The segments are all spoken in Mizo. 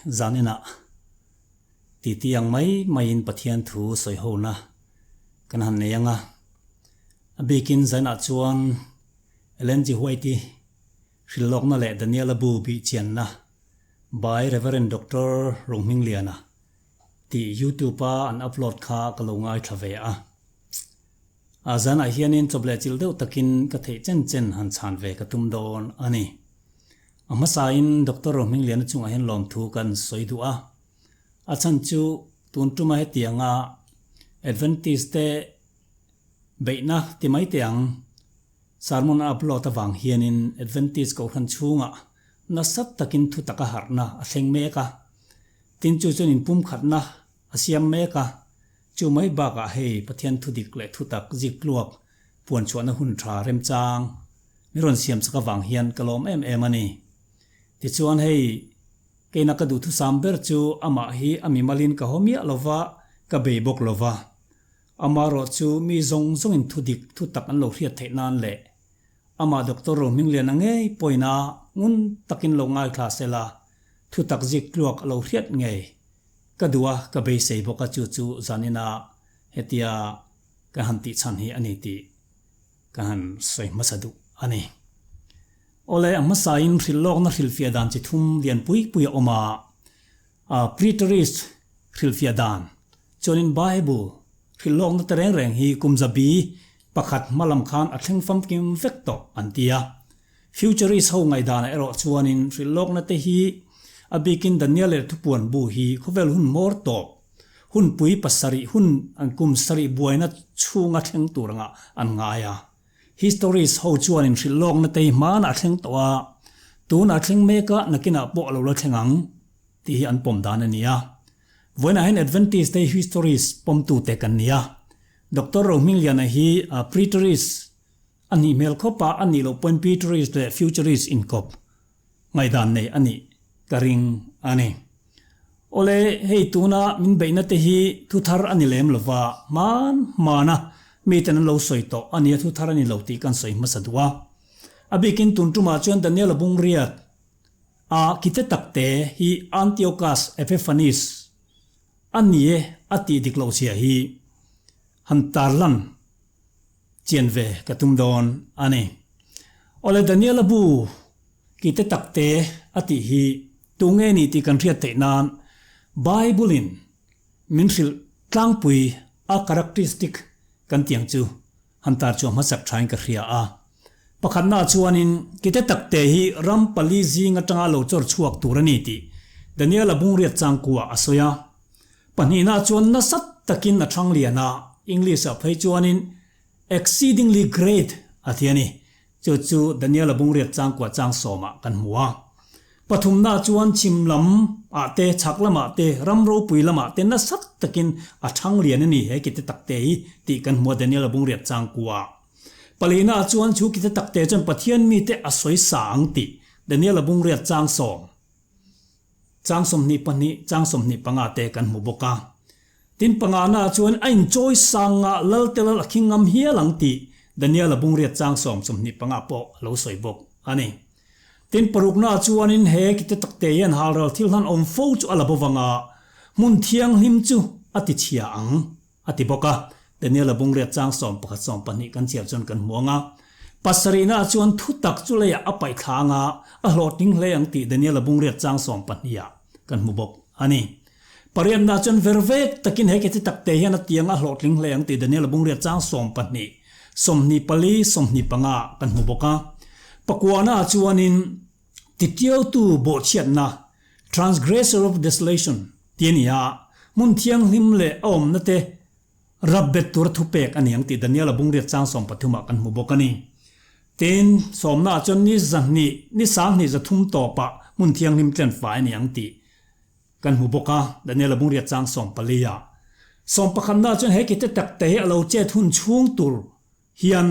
Zaninah titi ang mai maiin Pathian thu sawi hona kan han nei ang a. A bikin zainah chuan Ellen G. White-i hrilhlawkna leh Daniela bu bihchianna by Rev. Doctor Rohmingliana tih YouTube-a an upload kha ka lo ngaithla ve a. A zanah hianin chawp leh chilh deuh takin ka theih chen chen han chhan ve ka tum dawn a ni. A hmasain Doctor Rohmingliana chungah hian lawmthu kan sawi duh a. A chhan chu tun tuma hetianga Adventist te beihna ti mai teh ang sermon a upload avang hianin Adventist Kohhran chhungah nasat takin thutak a harhna a thleng mek a. Tin chu chuan inpumkhatna a siam mek a. Chu mai bakah hei Pathian thudik leh thutak ziktluak puan chhuahna hun tha remchang mi rawn siam chak avang hian ka lawm em em a ni. Tichuan hei keina ka duhthusam ber chu amah hi a mimalin ka haw miah lova ka bei bawk lova. Amaherawh chu mi zawng zawngin thudik thutak an lo hriat theih nan leh amah Doctor Rohmingliana ngei pawina ngun takin lo ngaithla sela thutak ziktluak a lo hriat ngei Ka duh a, ka beisei bawk a chu chu zanina hetia ka han tih chhan hi a ni tih ka han sawi hmasa duh a ni. Awle, a hmasain hrilhlawkna hrilhfiah dan chi thum lian pui pui a awm a, a preterist hrilhfiah dan chuanin Bible hrilhlawkna te reng reng hi kum zabi pakhat hma lam khan a thleng famkim vek tawh an ti a. Futurist ho ngaihdanah erawh chuanin hrilhlawkna te hi a bikin Daniel leh Thupuan bu hi khawvel hun hmawr tawp, hunpui pasarih hun an kum sarih buaina chhunga thleng tur angah an ngai a. Historist ho chuanin hrilhlawkna te hi hmanah a thleng tawh a, tunah a thleng mek a, nakinah pawh a lo la thleng ang tih hi an pawm dan a ni a. Vawiinah hian Adventist te hi historist pawmtute kan ni a. Doctor Rohmingliana hi preterist A nih hmel khawp a, a nih loh pawhin Preterist leh Futurist inkawp ngaihdan nei a nih ka ring a ni. Awle, hei tuna min beihna te hi thu thar a ni lem lo va, hman hmana miten an lo sawi tawh a nia thu thar a ni lo tih kan sawi hmasa duh a. A bikin tun tumah chuan Daniel-a bungriat a kite takte hi Antiochus Epiphanes a ni e a tih dik loh zia hi han tarlan Chian ve ka tum dawn a ni. Awle Daniela bu ki te tak te a tih hi tu nge ni tih kan hriat theih nan Bible in min hrilh tlangpui a characteristic kan tih ang chu han tar chhuah hmasak thain ka hria a. Pakhatna chuanin ki te tak te hi ram pali zing atanga lo chawr chhuak tur a ni tih Daniela bungriat changkua a sawi a. Pahnihna chuan nasa takin a thang lian a, English-ah phei chuanin exceedingly great a ti a ni. Chu chu Daniela bungriat changkua chang sawmah kan hmu a. Pathumna chuan chhim lam ah te, chhak lamah te, ram ropui lamah te nasa takin a thang lian a ni he kite takte hi tih kan hmu a Daniela bungriat changkua. Palina chuan chu kite takte chuan Pathian mite a sawi sa ang tih Daniela bungriat chang sawm. Chang 22, chang 25 te kan hmu bawk a. Tin pangana chuan a inchawi sang a, lal te lal a khing ngam hial ang tih Daniela bungriat chang sawm 25 pawh a lo sawi bawk a ni. Tin parukna chuanin he kite takte hian halral thil hlan awm fo chu a la bawvang a, hmun thianghlim chu a ti chhia ang a ti bawk a. Daniela bungriat chang 11, 12 kan chhiar chuan kan hmu ang a. Pasarihna chuan thutak chu leiah a paih thla ang a, a hlawhtling hle ang tih Daniela bungriat chang 12 ah kan hmu bawk a ni. Pariatna chuan ver vek takin he keti takte hian a tiang a hlawhtling hle ang tih Daniela bungriat chang 12, 24, 25 ah kan hmu bawk a. Pakuana chuanin titiautu bawhchhiatna, transgressor of desolation, tih a ni a, hmun thianghlim leh a awmna te Rap bet tura thupek a ni ang tih Daniela bungriat chang 13 ah kan hmu bawk a ni. Tin, sawmna ah chuan ni zahnih, ni sanghnih zathum tawpah hmun thianghlim tlen fai a ni ang tih kan hmu bawk a, Daniela bungriat chang 14 ah. Sawmpakhatna ah chuan he kite takte hi a lo chet hun chhung tur hian,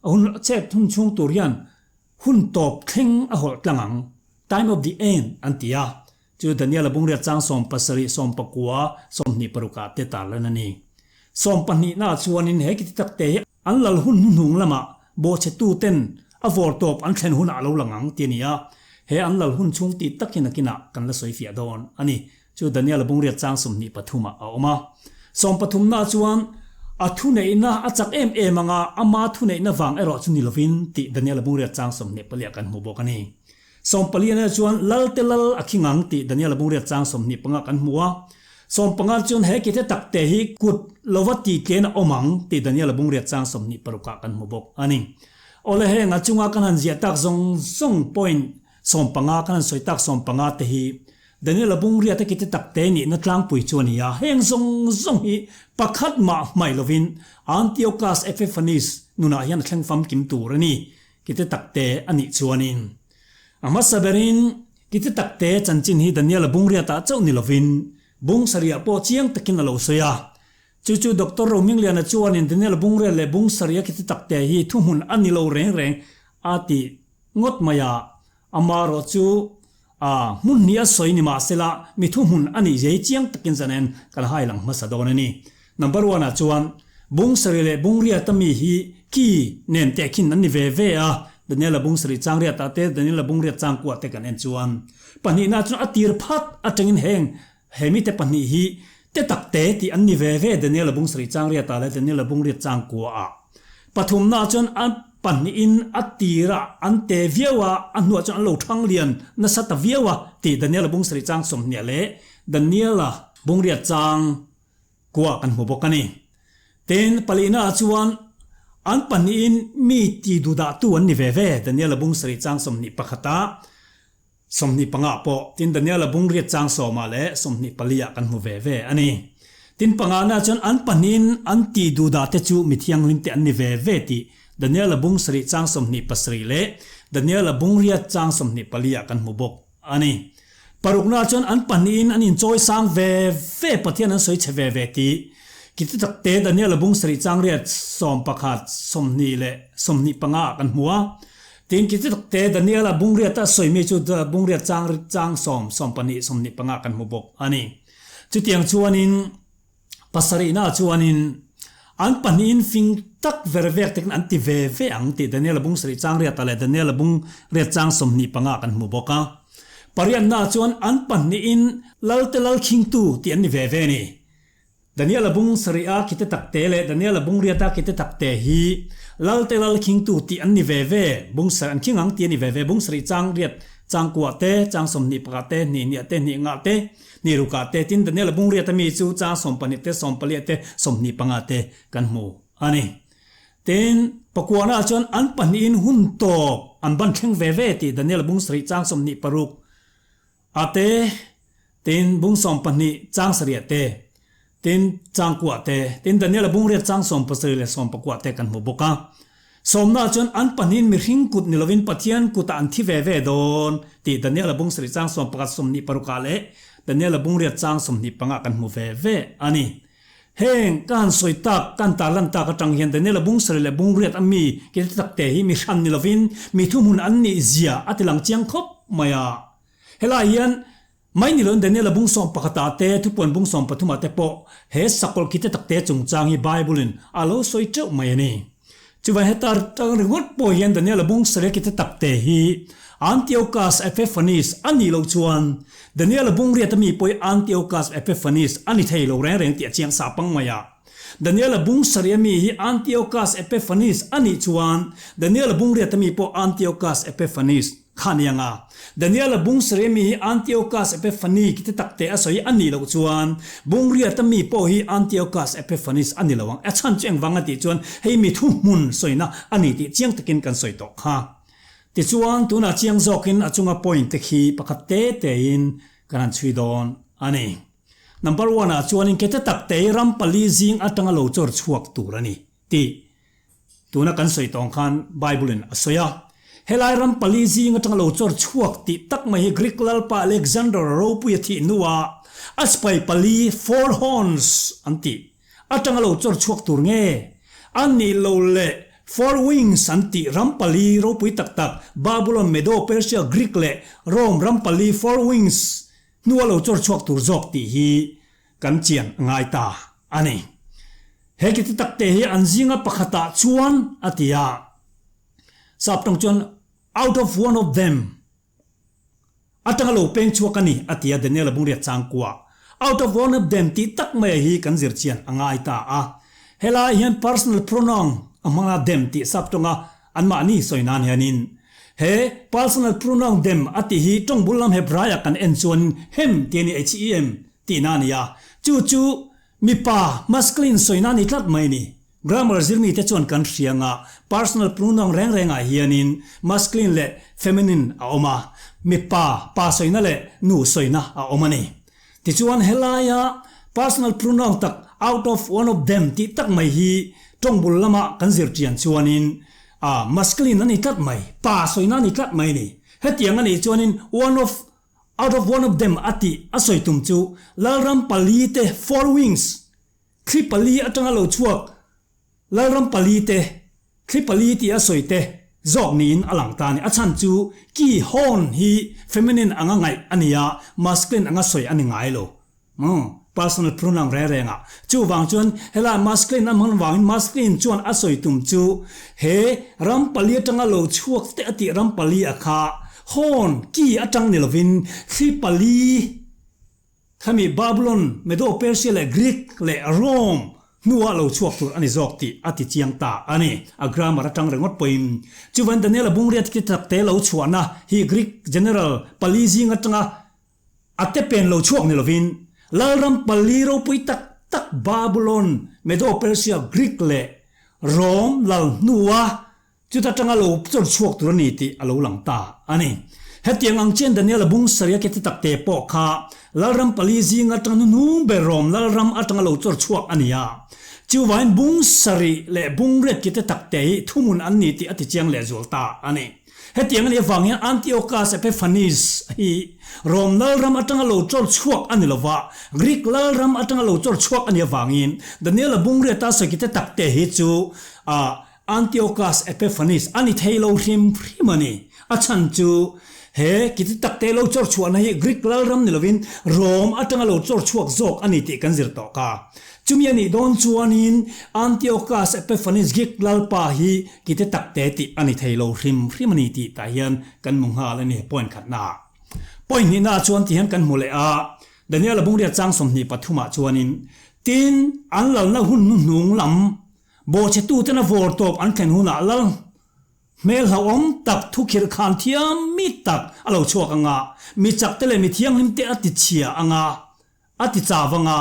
a hun chet hun chhung tur hian hun tawp thleng a hawlh tlang ang, time of the end, an ti a. Chu Daniela bungriat chang 70, 19, 26 ah te tarlan a ni. Sawmpahnihna ah chuanin he kiti takte hi an lal hun hnuhnung lamah bawhchhetuten a vawrtawp an thlen hunah a lo lang ang ti a ni a. He an lal hun chhung tih tak hi nakinah kan la sawi fiah dawn a ni. Chu Daniel-a bungriat chang 23 ah a awm a. Sawmpathumna chuan a thuneihna a chak em em anga ama thuneihna vang erawh chu ni lovin tih Daniel-a bungriat chang 24 ah kan hmu bawk a ni. Sawmpaliana chuan Lalte lal a khing ang tih Daniel-a bungriat chang 25 kan hmu a. Sawmpanga chuan he kite takte hi kut lova tih tlen a awm ang tih Daniel-a bungriat chang 26 ah kan hmu bawk a ni. Awle heng a chunga kan han ziah tak zawng zawng point 15 kan han sawi tak 15 te hi Daniel-a bungriat a kite takte nihna tlangpui chu a ni a, heng zawng zawng hi pakhat mah hmaih lovin Antiochus Epiphanes nunah hian a thleng famkim tur a ni kite takte a nih chuanin a hmasa berin kite takte chanchin hi Daniel-a bungriatah chauh ni lovin bung sarihah pawh chiang takin a lo sawi a. Chu chu Doctor Rohmingliana chuanin Daniel Bungrel leh Bung Sarih a kiti takte hi thuhmun a ni lo reng reng a ti ngawt mai a, amarawh chu a hmun hnih a sawi ni mahsela mi thuhmun a nih zia hi chiang takin zanen kan hai lang hmasa dawn a ni. Number one ah chuan Bung Sarih leh Bung Riata mi hi ki nen tehkhin an ni ve ve a, Daniela Bung Sarih chang riatah te Daniela Bung Riat chang kuah te kan en chuan pahnihna chuan a tir phat atangin heng He mite pahnih hi te tak te tih an ni ve ve Daniel-a bung sarih chang riatah leh Daniel-a bung riat chang kuaah. Pathumnaah chuan a pahnihin a tirah an te viau a, a hnuah chuan an lo thang lian nasa ta viau a tih Daniel-a bung sarih chang 20 leh Daniel-a bung riat chang kuah kan hmu bawk a ni. Tin, palihnaah chuan an pahnihin mi ti duhdahtu an ni ve ve Daniel-a bung sarih chang 21-ah. 25 pawh tin Daniela bung riat chang 10-ah leh 24-ah kan hmu ve ve a ni. Tin pangana chuan an pahnihin an tih duhdah te chu mi thianghlim te an ni ve ve tih Daniela bung sarih chang 27 leh Daniela bung riat chang 24-ah kan hmu bawk a ni. Parukna chuan an pahnihin an inchawi sang ve ve Pathian an sawi chhe ve ve tih kiti takte Daniela bung sarih chang riat 11, 20 leh 25-ah kan hmu a. Tin, ki tak te Daniela bungriat a sawimi chu bungriat chang chang 10, 12, 25 kan hmu bawk a ni. Chutiang chuanin pasarihna chuanin an pahnihin fing tak ver vek takin an ti ve ve ang tih Daniela bung sarih chang riatah leh Daniela bung riat chang 25 kan hmu bawk a. Pariatna chuan an pahnihin Lalte Lalkhingtu tih an ni ve ve a ni. Daniela bung sarih a khite takte leh Daniela bung riat a khite takte hi Lalte Lal khingtu tih an ni ve ve, bung sarih an khing ang tih a ni ve ve, bung sarih chang riat chang kuah te, chang 20 pakhat te, hnih hniah te, hnih ngah te, hnih rukah te, tin Daniela bung riat a mi chu chang 12 te, 14 te, 25 te kan hmu a ni. Tin, pakuahna ah chuan an pahnihin hun tawp an ban thleng ve ve tih Daniela bung sarih chang 26 A te, tin bung 12 chang sarih te, tin chang kuah te, tin Daniel-a bung riat chang 17 leh 19 te kan hmu bawk a. Sawmna chuan an pahnihin mihring kut ni lovin Pathian kutah an thi ve ve dawn tih Daniel-a bung sarih chang 11 26 ah leh Daniel-a bung riat chang 25 kan hmu ve ve a ni. Heng ka han sawi tak, ka han tarlan tak atang hian Daniel-a bung sarih leh bung riat a mi kete takte hi mi hran ni lovin mi thuhmun an nih zia a ti lang chiang khawp mai a. Helai hian mai ni loin Daniel-a bung 11-ah te, thupuan bung 13-ah te pawh he sakawlh kite takte chungchang hi Bible-in a lo sawi teuh mai a ni. Chuvang heta tang ringawt pawh hian Daniel-a bung sarih kite takte hi Antiochus Epiphanes a nih loh chuan Daniel-a bung riata mi pawh hi Antiochus Epiphanes a ni thei lo reng reng tih a chiang sa pang mai a. Daniel-a bung sarih ami hi Antiochus Epiphanes a nih chuan Daniel-a bung riata mi pawh Antiochus Epiphanes kha a ni ang a. Daniel-a bung sarih ami hi Antiochus Epiphany kite takte a sawi a nih loh chuan bung riata mi pawh hi Antiochus Epiphanes a ni lo ang. A chhan chu engvang a tih chuan hei mi thuhmun sawina a ni tih chiang takin kan sawi tawh kha. Tichuan tunah chiang zawkin a chunga point te khi pakhat te tein kan han chhui dawn a ni. Number one ah chuanin kete taktei ram pali zing atanga lo chawr chhuak tur a ni tih tuna kan sawi tawng khan Bible in a sawi a. Helai ram pali zing atanga lo chawr chhuak tih tak mai hi Greek lalpa Alexander ropuia thih hnuah a sipai pali four horns an tih atanga lo chawr chhuak tur nge a nih lo leh four wings an tih ram pali ropui tak tak Babylon, Medo, Persia, Greek leh Rome ram pali four wings Hnua lo chawr chhuak tur zawk tih hi kan chian a ngai ta a ni. He kiti takte hi an zinga pakhatah chuan a ti a, sap tawng chuan out of one of them. Atanga lo peng chhuak a ni, a ti a, Daniel-a bungriat changkua. Out of one of them tih tak maia hi kan zir chian a ngai ta a. Helai hian personal pronoun a hmang a them tih sap tawnga anmahni sawi nan hianin he personal pronoun them a tih hi tawng bul lam Hebraia kan en chuan hem tih a ni, H-E-M, tihna a ni a. Chu chu mipa, masculine, sawina a ni tlat mai a ni. Grammar zirmite chuan kan hria nga personal pronoun reng rengah hianin masculine leh feminine a awm a, mipa, pa sawina leh nu sawina a awm a ni. Tichuan helaia personal pronoun tak out of one of them tih tak mai hi tawng bul lama kan zir chian chuanin a masculine a ni tlat mai, pa sawina a ni tlat mai a ni. Hetiang a nih chuanin one of, out of one of them a tih a sawi tum chu Lalram palite four wings Thli pali atanga lo chhuak Lalram pali te, thli pali tih a sawi te zawk niin a lang ta a ni. A chhan chu ki, horn, hi feminine anga ngaih a ni a, masculine anga sawi a ni ngai lo. Umm, personal pronoun reng reng ah. Chuvang chuan helai masculine a hman vangin masculine chuan a sawi tum chu he ram pali atanga lo chhuak te a tih ram pali a kha horn, ki, atang ni lovin thli pali, Khami Babulon, Medo-Persia leh Greek leh Rome hnuah lo chhuak tur a ni zawk tih a ti chiang ta a ni. A grammar atang ringawt pawhin chuvan Daniela bungriat ki takte lo chhuahna hi Greek general pali zing atanga a te pen lo chhuak ni lovin Lalram pali ropui tak tak Babulon, Medo-Persia, Greek leh Rome lal hnua Chuta tanga lo chawr chhuak tur a ni tih a lo lang ta a ni. Hetiang ang chian Daniel-a bung saria ke ti takte pawh kha Lalram pali zing atanga hnuhnung ber Rom Lalram atanga lo chawr chhuak a ni a. Chuvain bung sarih leh bung riat ke te takte hi thuhmun an ni tih a ti chiang lehzual ta a ni. Hetiang a nih avang hian Antiochus Epiphanes hi Rom Lalram atanga lo chawr chhuak a ni lova, Greek Lalram atanga lo chawr chhuak a nih avangin Daniel-a bung riata sawi ke te takte hi chu a Antiochus Epiphanes a ni thei lo hrim hrim a ni. A chhan chu he kiti takte lo chawr chhuahna hi Greek lalram ni lovin Rome atanga lo chawr chhuak zawk a ni tih kan zir tawh ka. Chumi a nih dawn chuanin Antiochus Epiphanes Greek lalpa hi kiti takte tih a ni thei lo hrim hrim a ni tih tah hian kan hmu nghal a ni point khatnaah. Point hnihnaah chuan ti hian kan hmu leh a, Daniel-a bungriat chang 23 ah chuanin tin an lalna hun hnuhnung lam Bawhchhetuten a vawr tawp an thlen hunah lal hmel hlauhawm tak thukhirh khan thiam mi tak a lo chhuak ang a, mi chakte leh mi thianghlimte a ti chhia ang a, a ti chau ang a,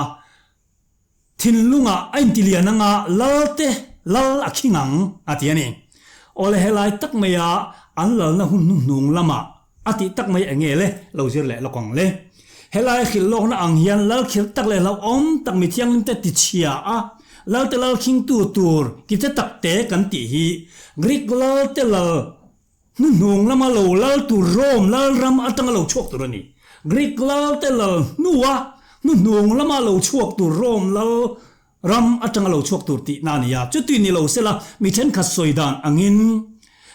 thinlungah a intilian ang a, lalte lal a khing ang, a ti a ni. Awle helai tak maia an lalna hun hnuhnung lamah A tih tak mai eng nge le? Lo zir leh lawk ang le. Helai hrilh lawkna ang hian lal khirh tak leh hlauhawm tak mi thianghlim te ti chhia a, lal te lal khingtu tur ki te tak te kan tih hi Greek lal te lal hnuhnung lama lo lal tur Rome lal ram atanga lo chhuak tur a ni. Greek lal te lal hnua hnuhnung lama lo chhuak tur Rome lal Ram atanga lo chhuak tur tihna a ni a, chuti ni lo sela mi thenkhat sawi dan angin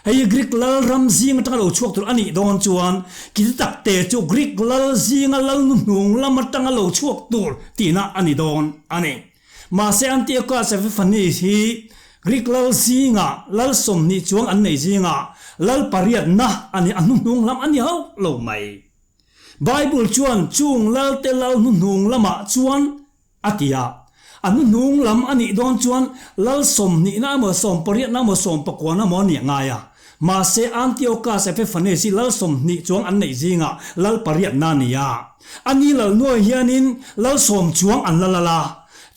hei hi Greek lal ram zing atanga lo chhuak tur a nih dawn chuan kiti takte chu Greek lal zinga lal hnuhnung lam atanga lo chhuak tur tihna a ni dawn a ni. Mahse Antiochus Epiphanes hi Greek lal zinga lal 20 chuang an nei zinga lal pariatna a ni, a hnuhnung lam a ni hauh lo mai. Bible chuan chung lalte lal hnuhnung lamah chuan A ti a. A hnuhnung lam a nih dawn chuan lal sawmhnihna emaw sawmpariatna emaw sawmpakuana emaw a nih a ngai a. Mahse Antiochus Epiphanes hi lal 20 chuang an neih zingah lal pariatna a ni a. A ni lal hnuai hianin lal sawm chuang an la lal a.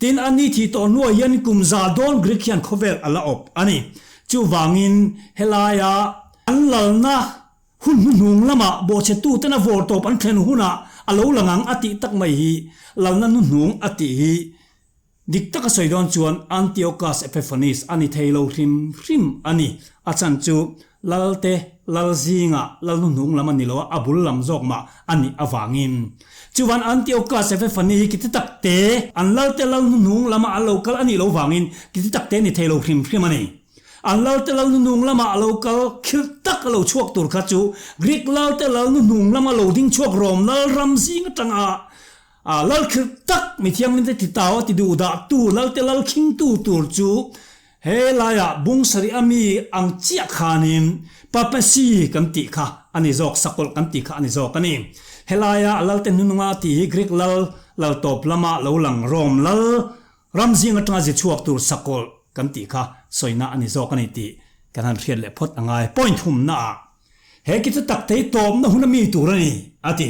Tin, a ni thih tawh hnuai hianin kum za dawn Greek hian khawvel a la awp a ni. Chuvangin helaia an lalna Hun hnuhnung lamah bawhchhetuten a vawr tawp an thlen hunah a lo lang ang a tih tak mai hi lalna hnuhnung a tih hi dik taka sawi dawn chuan Antiochus Epiphanes a ni thei lo hrim hrim a ni. A chhan chu Lalte lal zingah lal hnuhnung lam a ni lo a, a bul lam zawk mah a nih avangin. Chuvan Antiochus Epiphanes hi kiti takte an lalte lal hnuhnung lama an lo kal a nih lo vangin kiti takte a ni thei lo hrim hrim a ni. An lalte lal nuhnung lama a lo kal khirh tak a lo chhuak tur kha chu Greek lalte lal nuhnung lama lo ding chhuak rawm lal ram zing atanga a lal khirh tak mi thianghlimte ti tau a ti duh dah tu lalte lal khingtu tur chu he laiah bung sarih a mi ang chiah khanin papacy kan tih kha. a ni zawk, sakawlh kan tih kha a ni zawk a ni. Helaia a lalte hnununga a tih hi Greek lal lal tawp lama lo lang Rome lal ram zing atanga zi chhuak tur sakawlh kan tih kha sawina a ni zawk a ni tih kan han hriat leh phawt a ngai. Point humnaah he ki chu tak thei tawpna hun a mi tur a ni, a ti.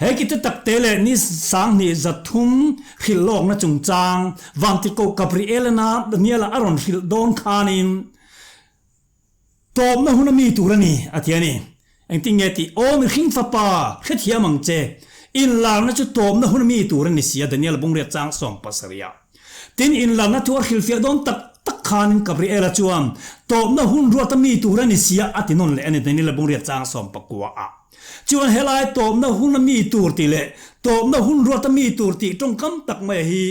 He ki chu takte leh ni sanghnih 300 hrilh lawkna chungchang Vantirhkoh Gabriel-ana Daniel-a a rawn hrilh dawn khanin tawpna hun a mi tur a ni, a ti a ni. Engtin nge tih? Aw mihring fapa, hrethiam ang che. Inlarna chu tawpna hun a mi tur a ni si a, Daniel bungriat chang 17 ah. Tin, inlarna thu a hrilhfiah dawn tak tak khanin Gabriela chuan tawpna hun ruata mi tur a ni si a, a ti nawn leh a ni, Daniel bungriat chang 19 ah. Chuan helai tawpna hun a mi tur tih leh tawpna hun ruata mi tur tih tawngkam tak mai hi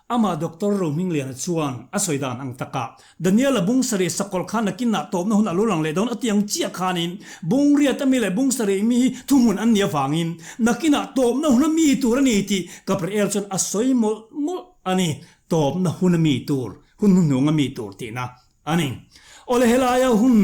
Amah Doctor Rohmingliana chuan a sawi dan ang takah Daniela bung sarih sakawlh khan nakinah tawpna hun a lo lang leh dawn a ti ang chiah khanin bungriat ami leh bung sarih mi hi thuhmun an nih avangin nakinah tawpna hun a mi tur a ni tih Gabriel chuan a sawi mawlh mawlh a ni. Tawpna hun a mi tur, hun hnuhnung a mi tur tihna a ni. Awle helaia hun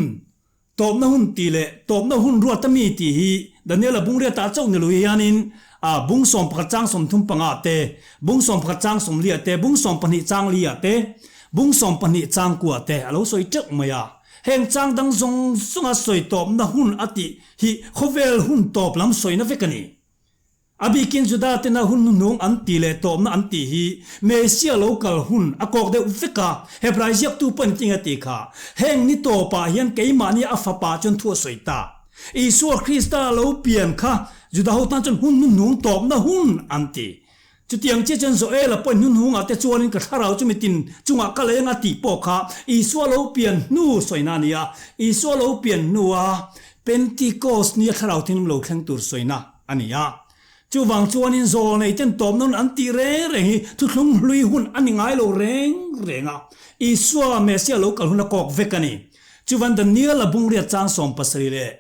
Tawpna hun tih leh tawpna hun ruat a mi tih hi Daniela bungriatah chauh ni lo hianin a bung 11 chang 35 te, bung 11 chang 40 te, bung 12 chang li ah te, bung 12 chang kua te a lo sawi teuh mai a. Heng chang dang zawng zawnga sawi tawpna hun a tih hi khawvel hun tawp lam sawina vek a ni. A bikin Juda tena hun hnuhnung an tih leh tawpna an tih hi Messia lo kal hun a kawk deuh vek a, Hebrai ziaktu pawh engtin a tih kha? Heng ni tawpah hian keimahni a fapa chuan thu a sawi ta. Isua Krista lo pian kha Juda ho tan chuan hun hnuhnung tawpna hun an ti. Chutiang chiah chuan Joela pawhin hnuhnungah te chuanin ka thlarau chu mitin chungah ka leng a tih pawh kha Isua lo pian hnu sawina a ni a, Isua lo pian hnua Pentecost nia thlarau thinlung lo thleng tur sawina a ni a. Chuvang chuanin zawlnei ten tawp nawn an tih reng reng hi thuthlung hlui hun a ni ngai lo reng reng a, Isua Messia lo kal hun a kawk vek a ni. Chuvan Daniel-a bungriat chang 17 leh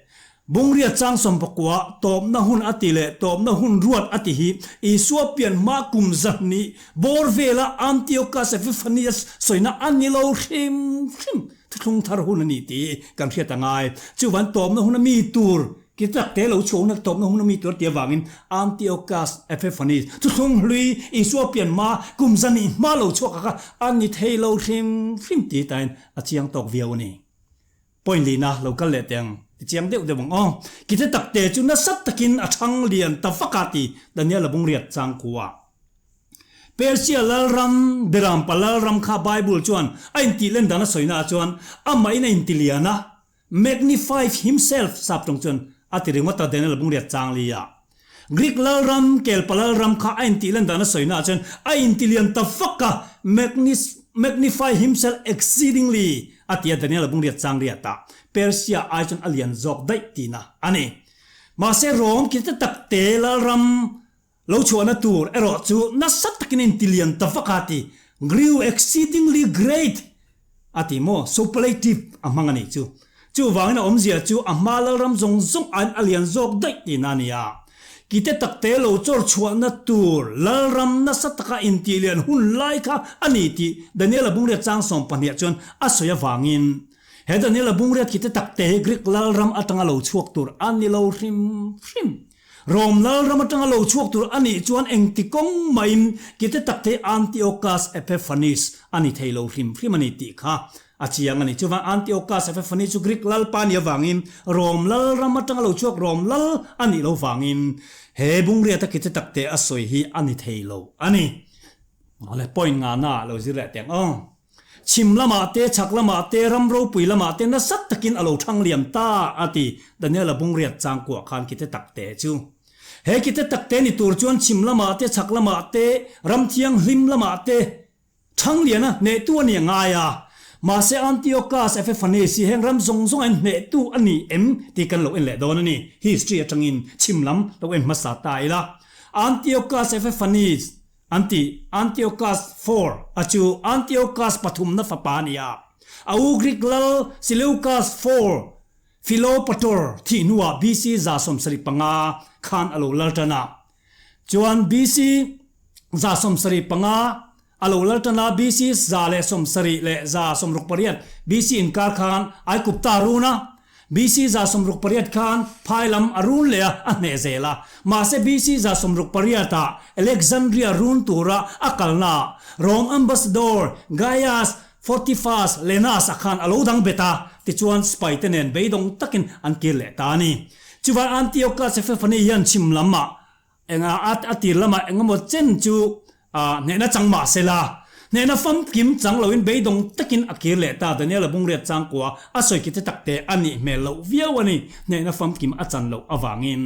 bungriat chang 19 tawpna hun a ti leh tawpna hun ruat a ti hi Isua pian hma kum 200 bawr vela Antiochus Epiphanes sawina a ni lo hrim hrim. Thuthlung thar hun a ni tih kan hriat a ngai. Chuvan tawpna hun a mi tur Ki tak te lo chhuahna tawpna hun a mi tur tih avangin Antiochus Epiphanes thuthlung hlui Isua pian hma kum zan ih hma lo chhuak a kha a ni thei lo hrim hrim tih tain a chiang tawk viau a ni. Point lihna lo kal leh teh ang ti chiang deuh deuh ang aw. Ki te tak te chu nasa takin a thang lian ta vak a ti Daniel a bungriat changkua. Persia lalram, Berampa lalram kha Bible chuan a intih len dan a sawina ah chuan amahin a intilian a, Magnified himself, sap tawng chuan a ti ringawt a, Daniel bungriat chang li a. Greek lalram, Kelpa lalram kha a intih lan dan a sawina ah chuan a intilian ta vak a, Magnify himself exceedingly a ti a, Daniel bungriat chang riat a. Persia ai chuan a lian zawk daih tihna a ni. Mahse Rome ki te tak te lalram lo chhuahna tur erawh chu nasa takin a intilian ta vak a ti, grew exceedingly great a ti maw, superlative a hmang a nih chu. Chuvangin a awmzia chu a hma lalram zawng zawng aiin a lian zawk daih tihna a ni a. Kite takte lo chawr chhuahna tur lalram nasa taka intihlian hun lai kha a ni tih Daniela bungriat chang 12 chuan a sawi avangin he Daniela bungriat kite takte hi Greek lalram atanga lo chhuak tur a ni lo hrim hrim. Rom lalram atanga lo chhuak tur a nih chuan engti kawng mahin kite tak thei Antiochus Epiphanes a ni thei lo hrim hrim a ni tih kha a chiang a ni. Chuvang Antiochus Epiphanes chu Greek lalpa a nih avangin Rom lalram atanga lo chhuak Rom lal a nih lo vangin he bungriata kite tak te a sawi hi a ni thei lo a ni. Awle point ngana lo zir leh teng aw. Chhim lamah te, chhak lamah te, ram ropui lamah te nasa takin a lo thang liam ta, a ti. Daniel-a bungriat changkuah khan kite takte chu. He kite takte ni tur chuan chhim lamah te, chhak lamah te, ram thianghlim lamah te thang liana hnehtu a ni a ngai a. Mahse Antiochus Epiphanes hi heng ram zawng zawng a inhnehtu a ni em tih kan lo en leh dawn a ni. History atangin chhim lam lo en hmasa ta ila. Antiochus Epiphanes An ti, Antiochus IV a chu Antiochus pathumna fapa a ni a. A u Greek lal Seleucus IV Philopator thih hnuah BC 75 khan a lo lal tan a. Chuan BC 75 a lo lal tan a, BC 178 BC inkar khan Aigupta a run a. BC 168 khan phai lam a run leh a, a hneh zel a. Mahse BC 168 ah Alexandria run tura a kalnaah Rome ambassador Gaius Fortifas Lenas a khan a lo dang bet a, tichuan sipai te nen beidawng takin an kir leh ta a ni. Chuvang Antiochus Epiphany hian chhim lamah Enga a tir lamah engemaw chen chu hnehna chang mah se la, hnehna famkim chang loin beidawng takin a kir leh ta. Daniel-a bungriat changkua a sawi ki te takte a nih hmel loh viau a ni, hnehna famkim a chan loh avangin.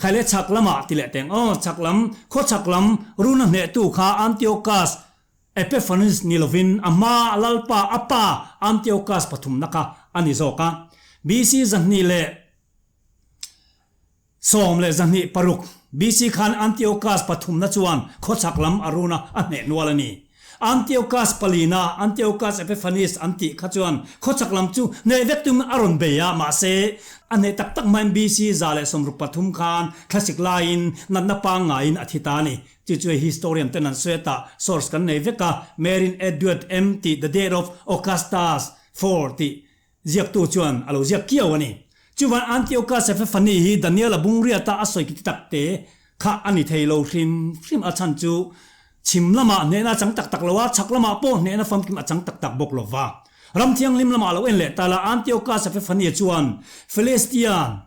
Khai leh chhak lamah ti leh teng aw, chhak lam, khaw chhak lam runa hnehtu kha Antiochus Epiphanes ni lovin a hma lalpa a pa Antiochus pathumna kha a ni zawk a. BC 226 BC khan Antiochus pathumna chuan khawchhak lam a run a, a hneh nual a ni. Antiochus palina, Antiochus Epiphanes an tih kha chuan khawchhak lam chu hneh vek tum a rawn bei a, mahse a hneh tak tak hmain BC 163 khan thlasik laiin natna pangngaiin a thi ta a ni. Chu chu hei historian ten an sawi a, tah source kan nei vek a, Merlin Edward M tih The Death of Augustus IV tih Ziaktu chuan a lo ziak kiau a ni. Chuvan Antiochus Epiphany hi Daniel-a bungriata a sawi kiti takte kha a ni thei lo hrim hrim a chhan chu chhim lamah hnehna a chang tak tak lo a, chhak lamah pawh hnehna famkim a chang tak tak bawk lo va. Ram thianghlim lamah a lo en leh ta la, Antiochus Epiphany chuan Philistia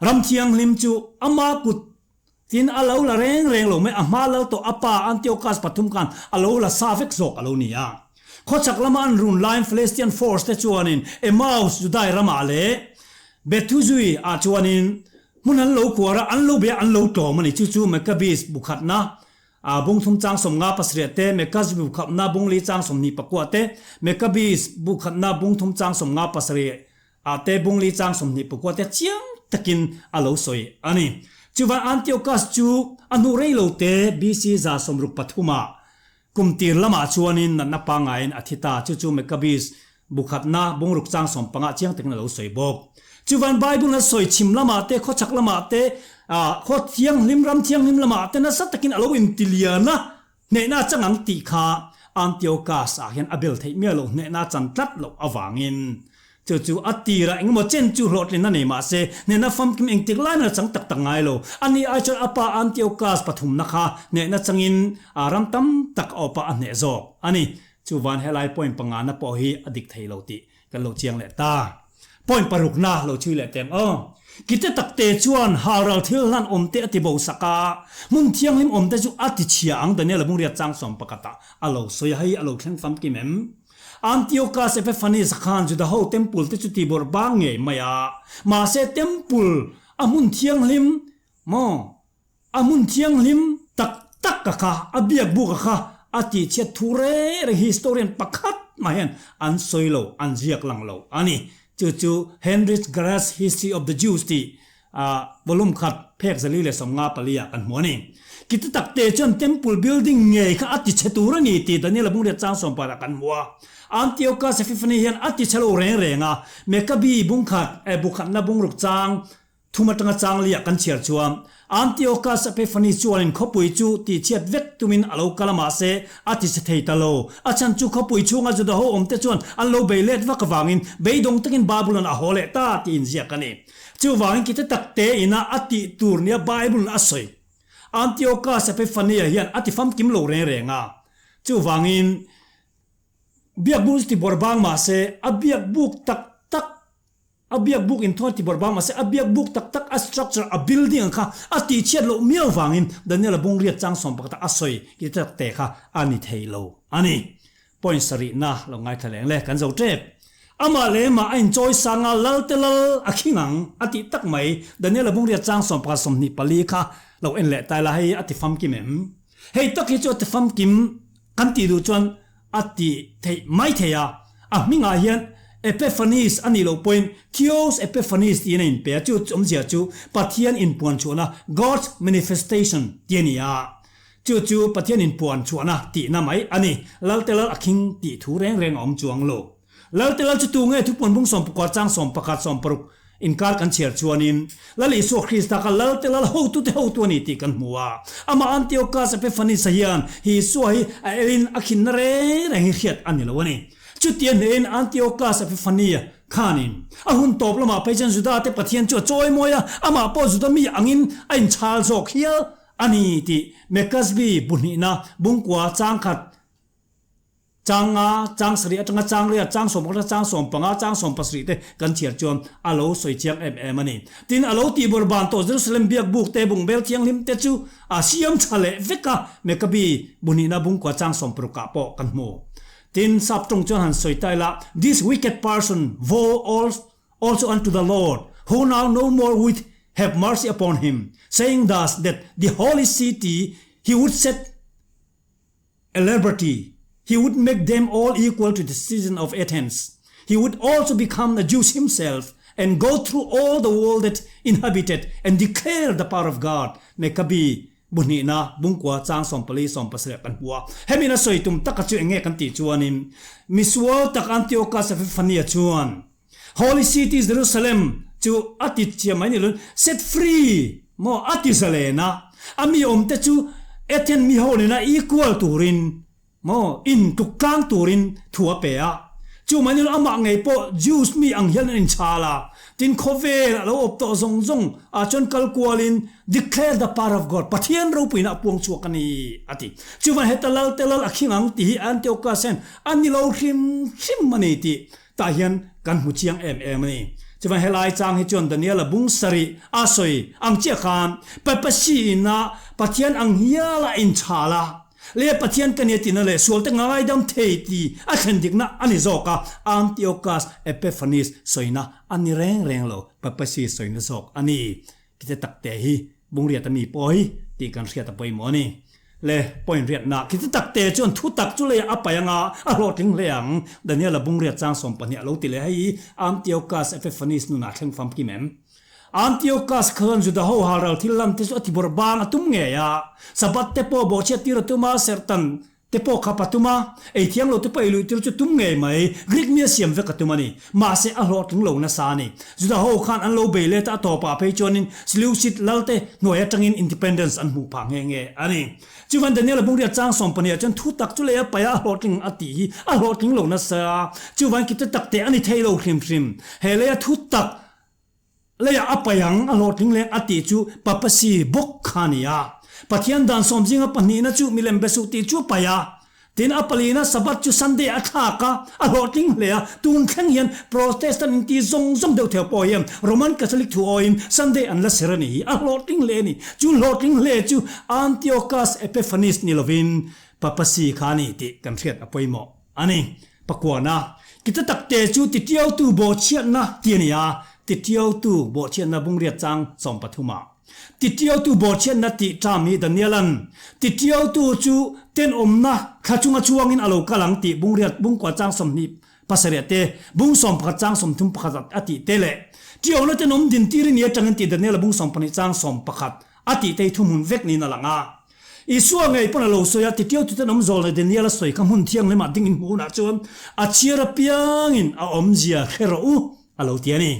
ram thianghlim chu ama kut Tin, a lo la reng reng lo mai, a hma lal tawh a pa Antiochus pathum khan a lo la sa vek zawk a lo ni a. Khawchhak lama an run laiin Philistine force te chuanin Emmaus Judai ramah leh Bethuzui ah chuanin hmun an lo kuar a, an lo bei a, an lo tlawm a ni. Chu chu Maccabees bu khatna bung thum chang 57 te, Maccabees bu khatna bung li chang 24 te, Maccabees bu khatna bung thum chang 57 Ah te bung li chang 24 te chiang takin a lo sawi a ni. Chuvan Antiochus chu a hnu rei lo te BC 63 ah kum tir lamah chuanin natna pangaiin a thi ta. Chu chu Maccabees bu khatna bung ruk chang 15 chiang takin a lo sawi bawk. Chuvan Bible a sawi chhim lamah te, khawchhak lamah te, khaw thianghlim, ram thianghlim lamah te nasa takin a lo intilian a. Hnehna chang ang tih kha Antiochus ah hian a bel theih miah loh hnehna chan tlat loh avangin chu chu a tirah engemaw chen chu hlawhtlin a nei mah se hnehna famkim engtik lai hmel a chang tak tak ngai lo. Ani ai chuan a pa Antiochus pathumna kha hnehna changin ram tam tak a awpa a hneh zawk a ni. Chuvan helai point pangana pawh hi a dik thei lo tih Kan lo chiang leh ta. Point parukna lo chhui leh teng aw. Kite takte chuan halral thil hlan awmte a ti bo sak a, hmun thianghlim awmte chu a ti chhia ang Daniel a bungriat chang sawm pakhatah a lo sawi a, hei a lo thleng famkim em? Antiochus Epiphanes khan Juda ho temple te chu ti bawrh bang ngei mai a, mahse temple a hmun thianghlim maw? A hmun thianghlim tak tak a kha, a biak buk a kha a tihchhiat thu reng reng historian pakhat mah hian an sawi lo, an ziak lang lo a ni. Chu chu Heinrich Graetz History of the Jews tih volume khat phek 454 ah kan hmu a ni. Kiti takte chuan temple building ngei kha a tichhe tur a ni tih Daniel-a bungriat chang sawmpar ah kan hmu a. Antiochus Epiphanes hian a tichhe lo reng reng a, Mekabi bungkhat, bukhatna bungruk chang Thum atanga chang liah kan chhiar chuan Antiochus Epiphanes chuanin khawpui chu tihchhiat vek tumin a lo kal a mahse a tichhe thei ta lo. A chhan chu khawpui chhunga Juda ho awmte chuan an lo bei let vak avangin beidawng takin Babylon a haw leh ta tih inziak a ni. Chuvangin kite takte ina a tih tur nia Bible-in a sawi. Antiochus Epiphania hian a ti famkim lo reng reng a. Chuvangin biakbuk chu ti bawrh bang mahse a biakbuk tak tak A biak buk inthuan ti bawrh bang mahse a biak buk tak tak a structure a building ang kha a tihchhiat loh miau vangin Daniel-a bungriat chang sawm pakhat a sawi ki tak te kha a ni thei lo a ni. Point sarihna lo ngaithla leng le kan zo tep. Amah leh mah a inchawi sang a lal te lal a khing ang a tih tak mai Daniel-a bungriat chang 11 24 kha lo en leh tai la hei a ti famkim em? Hei tak hi chu a ti famkim kan tih duh chuan A ti theih mai thei a, a hmingah hian Epiphanes a nih loh pawhin Theos Epiphanes tiin a inpe a, chu awmzia chu Pathian inpuan chhuahna, God's manifestation, tih a ni a, chu chu Pathian inpuan chhuahna tihna mai a ni. Lalte lal a khing tih thu reng reng a awm chuang lo. Lalte lal chu tu nge thupuan bung sawmpakua chang 11 16 Inkar kan chhiar chuanin Lal Isua Krista kha Lalte Lal hotute hotu a ni tih kan hmu a. Amah Antiochus Epiphanes-a hian Isua hi a elin a khinna reng reng hi hriat a ni lo a ni. Chutia hnehin Antiochus Epiphania khanin a hun tawp lamah phei chuan Judate Pathian chu a chawi mawi a, amah pawh Juda mi angin a inchhal zawk hial a ni tih Mekasbi bu hnihna bungkua changkhat Chang nga, chang sarih atanga chang riat, chang 11 chang 15, chang 17 te kan chhiar chuan a lo sawi chiang em em a ni. Tin, a lo tihbawr ban tawh Jerusalem biak buk te, bungbel thianghlim te chu a siam tha leh vek a, Mekabi bunihna bungkua chang 60 ah pawh kan hmu. Tin, sap tawng chuan han sawi ta ila, This wicked person vow also unto the Lord, who now no more would have mercy upon him, saying thus that the holy city he would set a liberty. He would make them all equal to the citizen of Athens. He would also become a Jew himself and go through all the world that inhabited and declare the power of God. Mekabi buhnihna bungkua chang 14 17 kan hmu a. Hemi na sawi tum taka chu enge kan tih chuanin misual tak Antiochus Epiphania chuan Holy City Jerusalem chu a ti chiam mai ni lo set free maw a ti zalen a, a mi awm te chu Athen mi ho nena equal turin maw in tluk tlang turin thu a pe a. Chu mai ni lo amah ngei pawh Jews mi ang hian an inchhal a, tin khawvel a lo awp tawh zawng zawng ah chuan kal kualin declare the power of God, Pathian ropuina a puang chhuak a ni a ti. Chuvan heta lal te lal a khing ang tih hi Antiochus hian a ni lo hrim hrim a ni tih Tah hian kan hmu chiang em em a ni. Chuvang helai chang hi chuan Daniela bung sarih a sawi ang chiah khan Papacy ina Pathian ang hial a inchhal a, leh Pathian ka nia tihna leh sualte ngaidam thei ti a thlen dikna a ni zawk a, Antiochus Epiphanes sawina a ni reng reng lo, Papacy sawina zawk a ni. Kite takte hi bungriat a mi pawh hi tih kan hriat a pawimawh a ni. Le point riatna kite takte chuan thu tak chu leiah a paih anga a hlawhtling hle ang. Daniela bungriat chang 12 a lo ti leh hei hi Antiochus Epiphanes nunah thleng famkim em? Antiochus khan Juda ho halral thil lam te chu a ti bawrh bang a tum ngei a, Sabbath te pawh bawhchhiat tir a tum a, serhtan Te pawh khap a tum a, ei thiang lo te pawh ei luih tir chu tum ngei mai, Greek mi a siam vek a tum a ni. Mahse, a hlawhtling lo nasa a ni. Juda ho khan an lo bei let a, a tawpah phei chuanin Seleucid lal te hnuai atangin independence an hmuh phah nghe nghe a ni. Chuvan Daniel-a bungriat chang 12 ah chuan thu tak chu lei a paih a, a hlawhtling a tih hi a hlawhtling lo nasa a, chuvan kite tak te a ni thei lo hrim hrim. He leia thu tak Leiah a paih ang, a hlawhtling leng a tih chu Papasi bawk kha a ni a. Pathian dan sawm zinga pahnihna chu milem be suh tih chu a paih a. Tin, a palina Sabbath chu Sunday a thlak a, a hlawhtling hle a. Tun thleng hian Protestant inti zawng zawng deuh theuh pawh hian Roman Catholic thu awiin Sunday an la ser a ni hi. A hlawhtling hle a ni. Chu hlawhtling hle chu Antiochus Epiphanes ni lovin Papasi kha a ni tih kan hriat a pawimawh. A ni, pakuana, kita takte chu titiautu bawhchhiatna ti a ni a, titiautu bawhchhiatna bungriat chang 13 ah. Titiautu bawhchhiatna tih term hi Daniela'n titiautu chu tenawmna thla chunga chuangin a lo kal ang tih bungriat bungkua chang 27 te, bung 11 chang 31 a tih te leh tiauna tenawm dintir i ni atangin tih Daniela bung 12 chang 11 a tih te hi thuhmun vek niin a lang a. Isua ngei pawn a lo sawi a, titiau tuten awm zawl leh Daniel a sawi kha hmun thianghlimah ding in hmuh hunah chuan a chhiar apiangin a awmzia hre rawh u, a lo ti a ni.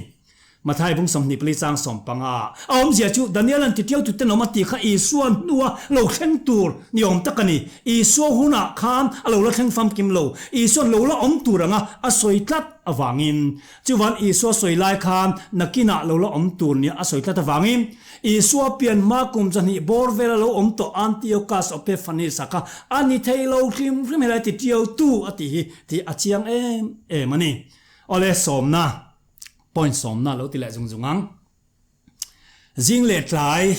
Mathai bung 24 chang 15 a awmzia chu Daniel-a'n titiau tuten awm a tih kha Isua hnua lo thleng tur ni awm tak a ni. Isua hunah khan a lo la thleng famkim lo, Isua'n lo la awm tur anga a sawi tlat avangin. Chuvan Isua sawi lai khan nakinah lo la awm tur nia a sawi tlat avangin Isua pian hma kum 200 bawr vela lo awm tawh Antiochus Epiphanes a kha a ni thei lo hrim hrim helai ti tiau tu a tih hi tih a chiang em em a ni. Awle sawmna, point sawmna lo ti leh zung zung ang. Zing leh tlai.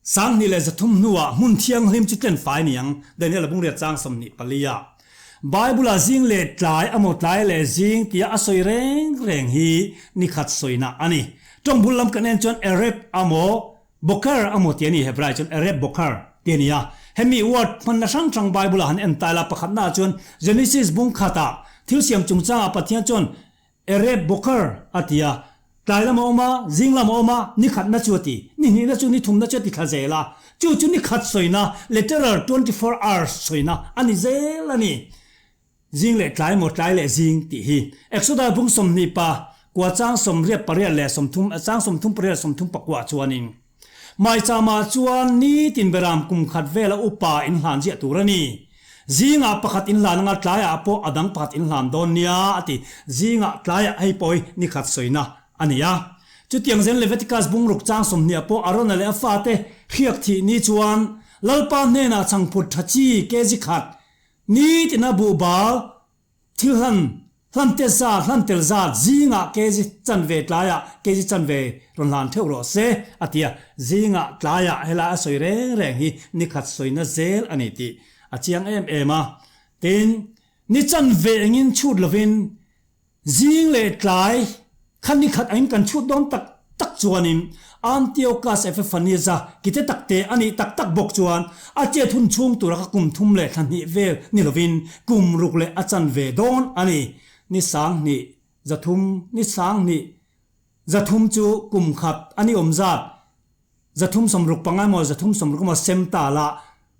2300 hnuah hmun thianghlim chu tlen fai ni ang, Daniel-a bungriat chang 24 ah. Bible-ah zing leh tlai amaw tlai leh zing tia a sawi reng reng hi nikhat sawina a ni. Tawng bul lam kan en chuan Ereb amaw Boker amaw ti a ni, Hebrai chuan Ereb Boker ti a ni a. Hemi word hmanna hrang hrang Bible-ah han en ta ila pakhatnaah chuan Genesis bung khatah thil siam chungchangah Pathian chuan Ereb Boker a ti a, tlai lam a awm a, zing lam a awm a, ni khatna chu a ti, ni hnihna chu ni thumna chu a ti thla zel a, chu chu ni khat sawina, literal 24 hours sawina a ni zel a ni. Zing leh tlai maw tlai leh zing tih hi Exodus bung 20 pa kua chang 88 leh 30 chang 38 leh 34 chuanin Maichama chuan nitin beram kum khat vela upa in hlan ziah tur a ni. Zingah pakhat in hlan anga tlaiah pawh a dang pakhat in hlan dawn nia a ti. Zingah tlaiah hei pawh hi ni khat sawina a ni a. Chutiang zen Leviticus bungruk chang 20 pawh Arona leh a fate hriak thih ni chuan Lalpa hnenah chhangphut tha chi kg khat nitina buhbal Thil hlan, hlan te zat, hlan tel zat zingah kg chanve tlaiah kg chanve rawn hlan theuh rawh se, a ti a. Zingah tlaiah helai a sawi reng reng hi nikhat sawina zel a ni tih a chiang em em a. Tin, ni chanve engin chhut lovin zing leh tlai kha nikhat angin kan chhut dawn tak tak chuanin Antiochus Epiphanes-a kite takte a nih tak tak bawk chuan a chet hun chhung tura ka kum thum leh thla hnih vel ni lovin kum ruk leh a chan ve dawn a ni. Ni sanghnih zathum ni sanghnih zathum chu kum khat a ni awm zat 360 emaw 360 emaw sem ta la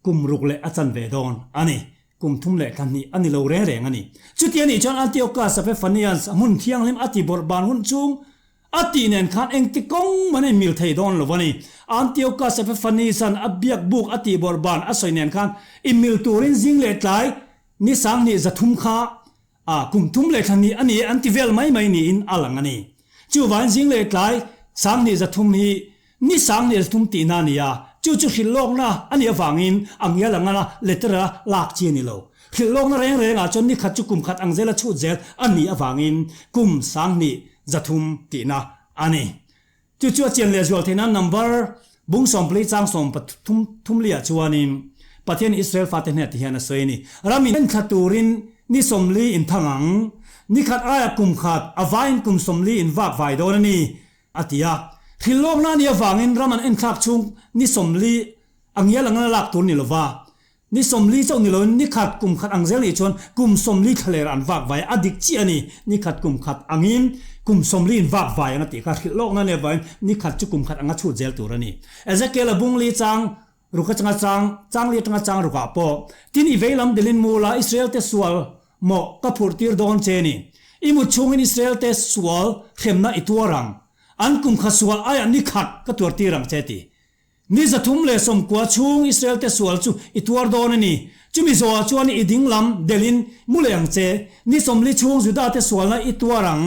kum ruk leh a chan ve dawn a ni. Kum thum leh thla hnih a ni lo reng reng a ni. Chuti a nih chuan Antiochus Epiphanes a hmun thianghlim a ti bawrh ban hun chhung A tih nen khan engti kawng man in mil thei dawn lo a ni. Antiochus Epiphanes-a'n a biak buk a tih bawrh ban a sawi nen khan i mil turin zing leh tlai ni 20 3 kha a kum thum leh thla hnih a ni e an ti vel mai mai niin a lang a ni. Chuvangin zing leh tlai 20 3 hi ni 20 3 tihna a ni a, chu chu hrilh lawkna a nih avangin a ngial ang a letter a lak chi a ni lo. Hrilh lawkna reng rengah chuan ni khat chu kum khat ang zela chhut zel a nih avangin kum 20 3 tihna a ni. Chu chu a chian leh zual theih nan number bung sawmpali chang sawm pathum thum liah chuanin Pathian Israel fate hnenah ti hian a sawi a ni. Ram in enthla turin ni 40 in thang ang. Ni khat aia kum khat a vaiin kum 40 in vak vai dawn a ni, a ti a. Hrilh lawkna a nih avangin ram an enthlak chhung ni 40 a ngial anga lak tur ni lova. Ni 40 chauh ni loin ni khat kum khat ang zel nih chuan kum 40 thlaler an vak vai a dik chiah a ni. Ni khat kum khat angin kum 40 in vak vai ang a tih kha hrilh lawkna nia vangin ni khat chu kum khat anga chhut zel tur a ni. Ezekiel a bung li chang ruk atanga chang chang li atanga chang rukah pawh tin i veilam delin mula Israel te sual mawh ka phurh tir dawn che ni. I mut chhungin Israel te sual hremna i tuar ang. An kum khat sual aiah ni khat ka tuar tir ang che ti. Ni 390 chhung Israel-te sual chu i tuar dawn a ni. Chumi zawhah chuan i ding lam delhin mu leh ang che. Ni 40 chhung Juda-te sualna i tuar ang.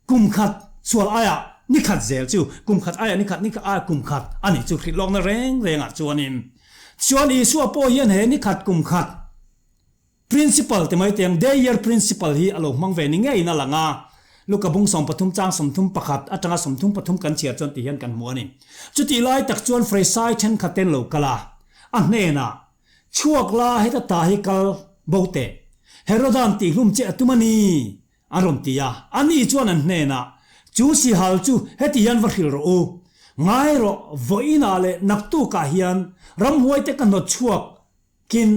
Kum khat sual aiah ni khat zel chu kum khat aiah ni khat ni khat aiah kum khat a nih chu hrilh lawkna reng rengah chuanin. Chuan Isua pawh hian he ni khat kum khat Principal ti mai teng day year principle hi a lo hmang ve ni ngeiin a lang a, Luka bung 13 chang 31 atanga 33 kan chhiar chuan ti hian kan hmu a ni. Chutih lai tak chuan Farisai thenkhat ten lo kal a, a hnenah, Chhuak la heta ta hi kal bo teh, Herodan tihhlum che a tum a ni, an rawn ti a. Ani chuan an hnenah, Chu sihal chu heti hian va hrilh rawh u, ngai rawh, vawiinah leh naktukah hian ramhuaite ka hnawt chhuak Kin,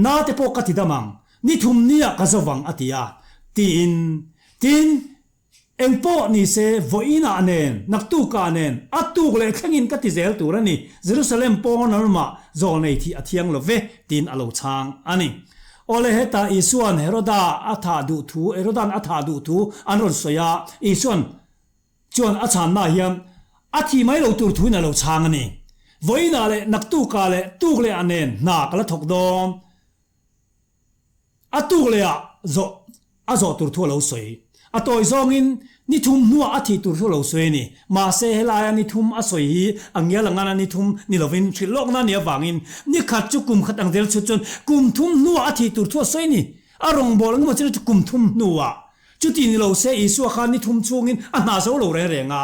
na te pawh ka ti dam ang, ni thum nia ka zo vang a ti a, tiin, tin, eng pawh ni se vawiinah nen, naktukah nen, a tuk leh thlengin ka ti zel tur a ni, Jerusalem pawn lamah zawlnei thih a thiang lo ve, tiin a lo chhang a ni. Awle hetah Isua'n Heroda a thah duh thu, Heroda'n a thah duh thu an rawn sawi a, Isua'n, Chuan a chhanna hian a thi mai lo tur thuin a lo chhang a ni. Vawiinah leh naktukah leh tuk lehah nen hna ka la thawk dawn. A tuk lehah zawh a zawh tur thu a lo sawi. A tawi zawngin ni thum hnuah a thih tur thu a lo sawi a ni. Mahse helaia ni thum a sawi hi a ngial a ngana ni thum ni lovin hrilh lawkna a nih avangin ni khat chu kum khat ang zel chhut chuan kum thum hnuah a thih tur thu a sawi a ni. A rawngbâwl engemaw chu kum thum hnuah Chuti ni lo se Isua khan ni thum chhungin a hna zo lo reng reng a.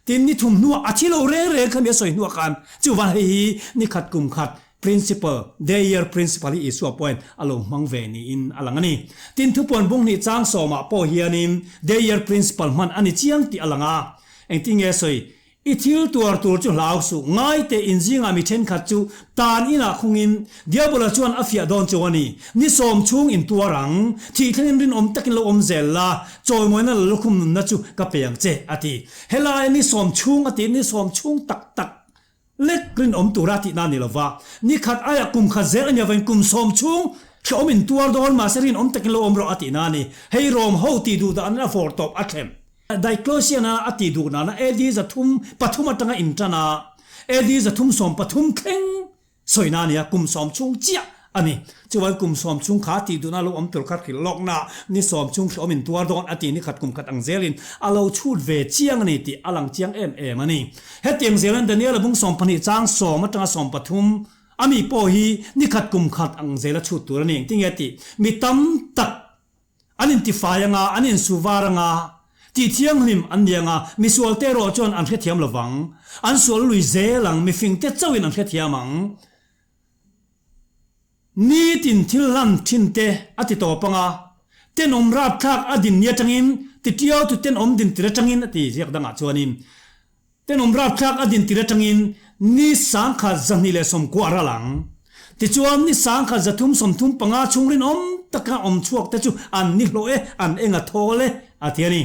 Tin, ni thum hnuah a thi lo reng reng kha mi a sawi hnuah khan chuvan hei hi ni khat kum khat principle, day year principle hi Isua pawhin a lo hmang ve niin a lang a ni. Tin, thupuan bung hnih chang sawmah pawh hianin day year principle hman a ni chiang tih a lang a. Engtin nge sawi? I thil tuar tur chu hlau suh, ngai teh in zingah mi thenkhat chu tan inah khungin Diabola chuan a fiah dawn chu a ni. Ni sawm chhung in tuar ang, thih thlengin rinawm takin lo awm zel la, chawimawina la lukhum nunna chu ka pe ang che, a ti. Helaia ni sawm chhung a tih ni sawm chhung tak tak lek rinawm tura tihna a ni lova, ni khat aiah kum khat zel a nia vain kum sawm chhung hrehawm in tuar dawn mahse rinawm takin lo awm rawh a tihna a ni. Hei Rom ho tih duh danin a vawr tawp a thlem. Diocletian-a a tih duh nana AD 300 pathum atanga intan a, AD 313 thleng sawina a ni a, kum sawm chhung chiah a ni. Chuan kum sawm chhung kha tih duhna lo awm tur kha hrilh lawkna ni sawm chhung hrehawm in tuar dawn a ti ni khat kum khat ang zelin a lo chhut ve chiang a ni tih a lang chiang em em a ni. Hetiang zelan Daniel a bung 12 chang sawm atanga 13 a mi pawh hi ni khat kum khat ang zela chhut tur a ni. Engtinge tih mi tam tak An intifai anga, an insu var anga, tih thianghlim an ni anga, misualte erawh chuan an hrethiam lo vang. An sual lui zel ang, mifingte chauhin an hrethiam ang. Nitin thil hlan thinte a ti tawp anga, tenawm rapthlak a din ni atangin, ti tiau tu tenawm din tir atangin a ti ziak dangah chuanin. Tenawm rapthlak a din tir atangin ni 1290 a ral ang. Tichuan, ni 1335 chhung rinawm taka awm chhuak te chu an ni hlawh e, an eng a thawl e, a ti a ni.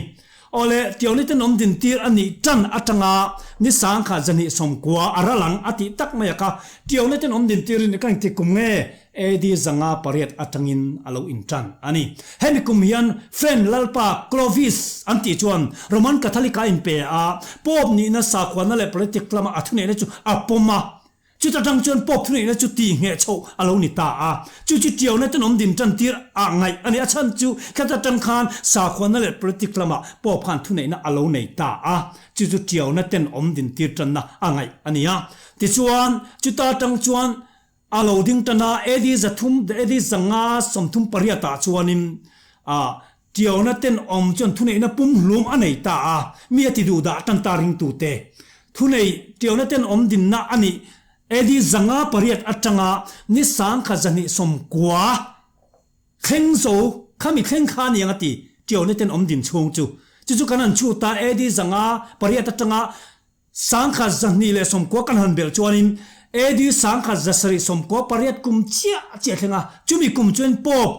Awle, Tiauni tenawm din tir a nih tan atanga ni 1290 a ral ang a tih tak mai a kha. Tiauni tenawm din tirin ka engtik kum nge? AD 508 atangin a lo intan a ni. Hemi kum hian Frank lalpa Clovis an tih chuan Roman Catholic a inpe a, Pope nihna sakhuana leh politic lama a thuneihna chu a pawm a. Chuta tang chuan Pope thuneihna chu tihngheh chhoh a lo ni ta a. Chu chu tiauna tenawm din tan tir ah ngaih a ni. A chhan chu thlata tang khan sakhuana leh politic lamah Pope khan thuneihna a lo nei ta a. Chu chu tiauna tenawm din tir tanna a ngaih a ni a. Tichuan, chuta tang chuan A lo ding tan a, AD 300, AD 538 ah chuanin a Tiauna tenawm chuan thuneihna pumhlum a nei ta a, mi a ti duh dah tan ta ringtute. Thunei Tiauna tenawm dinna a nih AD 508 atanga ni 1290 thleng zo khami thleng kha aniang a ti Tiauna tenawm din chhung chu. Chu chu kan han chhut a, AD 508 atanga 1290 kan han belh chuanin AD 1798 kum chiah chiah thleng a, chumi kum chuan Pope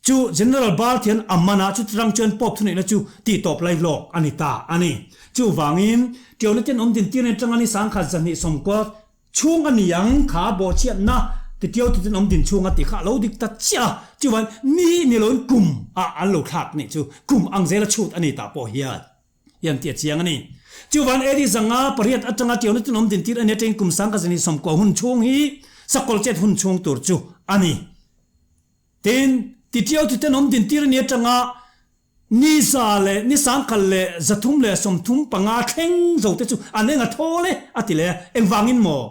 chu General Barthian a man a, chuti rang chuan Pope thuneihna chu tihtawp lai hlawk a ni ta a ni. Chuvangin, Tiauna ten awm din tir atanga ni 1290 chhung a ni ang kha bawhchhiatna titiau tuten awm din chhung a tih kha a lo dik ta chiah a, chuvangin ni ni loin kum ah an lo thlak nih chu kum ang zela chhut a ni tah pawh hian. Hian tih a chiang a ni. Chuvan AD 508 atanga tiauna tenawm dintir a ni atangin kum 1290 hun chhung hi sakawlh chet hun chhung tur chu a ni. Tin, ti tiau ti tenawm dintir a ni atanga ni za leh ni 1335 thleng zo te chu an eng a thawl e a ti leh a. Engvangin maw?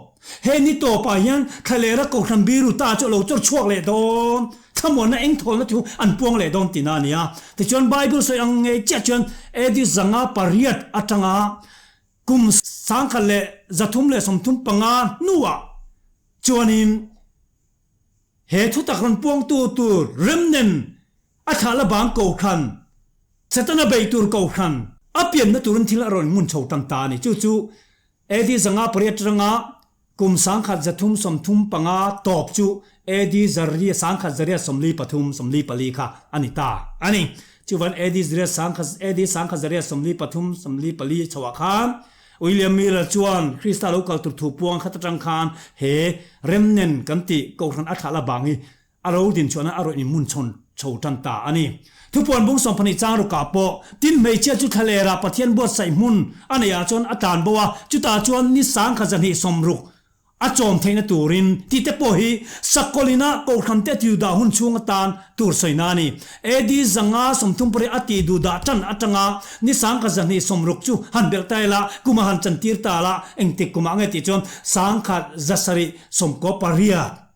He ni tawpah hian thlalera Kohhran biru ta chu a lo chawr chhuak leh dawn. Thlamuanna eng thawlna thu an puang leh dawn tihna a ni a. Tichuan Bible sawi ang ngei chiah chuan AD 508 atanga kum 1335 hnuah chuanin he thutak rawn puangtu tur remnen a thlah la bang Kohhran, Setana bei tur Kohhran a pianna turin thil a rawn ngun chho tan ta a ni. Chu chu AD 508 atanga kum 1335 tawp chu AD zaria 1343, 44 kha a ni ta a ni. Chuvan AD zaria sangkhat AD 1000 zaria 43, 44 chhoah khan William Miller chuan Krista lo kal tur thu puang khat atang khan he remnen kan tih Kohhran a thlah la bang hi A ro din chuan a rawih in hmun chhawn chho tan ta a ni. Thupuan bung 12 chang rukah pawh, tin hmeichhia chu thlalera Pathian buatsaih hmun a neih ah chuan a tlan bo a, chutah chuan ni 1260 a chawm theihna turin tih te pawh hi Sakawlina Kohhran te a ti duhdah hun chhung atan tur sawina a ni. AD 538 a tih duhdah tan atanga ni 1260 chu han belh ta ila, kum a han chantir ta la, engtik kumah nge tih chuan 1798.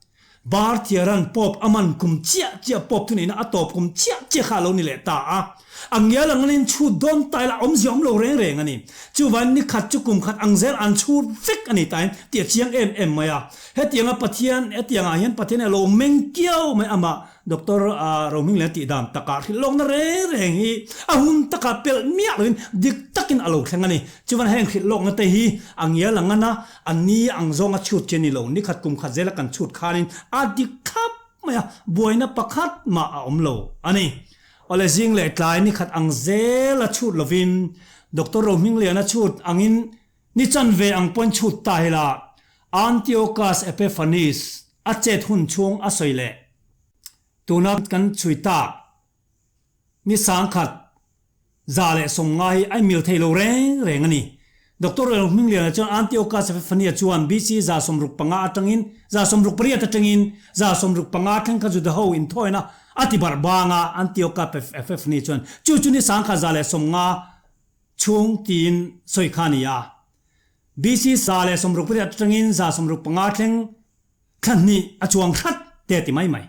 Barthiaran Pope a man kum chiah chiah Pope thuneihna a tawp kum chiah chiah kha a lo ni leh ta a. A ngial ang anin chhut dawn ta ila awmzia awm lo reng reng a ni. Chuvain ni khat chu kum khat ang zel an chhut vek a ni tain tih a chiang em em mai a. Hetianga Pathian hetiangah hian Pathian a lo meng kiau mai amah Doctor Rohminglian tih dan takah hrilh lawkna reng reng hi a hun takah pelh miah loin dik takin a lo thleng a ni. Chuvan heng hrilh lawkna te hi a ngial ang ana A ni ang zawnga chhut chi a ni lo, nikhat kum khat zela kan chhut khanin a dik thlap mai a, buaina pakhat mah a awm lo a ni. Awle zing leh tlai nikhat ang zela chhut lovin Doctor Rohmingliana chhut angin ni chanve ang pawhin chhut ta ila, Antiochus Epiphanes a chet hun chhung a sawi leh tuna kan chhui tak ni 1150 hi a inmil thei lo reng reng a ni. Doctor Rohmingliana chuan Antiochus Epiphania chuan BC 65 atangin 68 atangin 65 thleng kha Juda ho inthawina a ti barh bang a, Antiochus Epiphany chuan chu chu ni 1150 chhung tiin sawi kha a ni a. BC 168 atangin 65 thleng thla hnih a chuang hrat te a ti mai mai.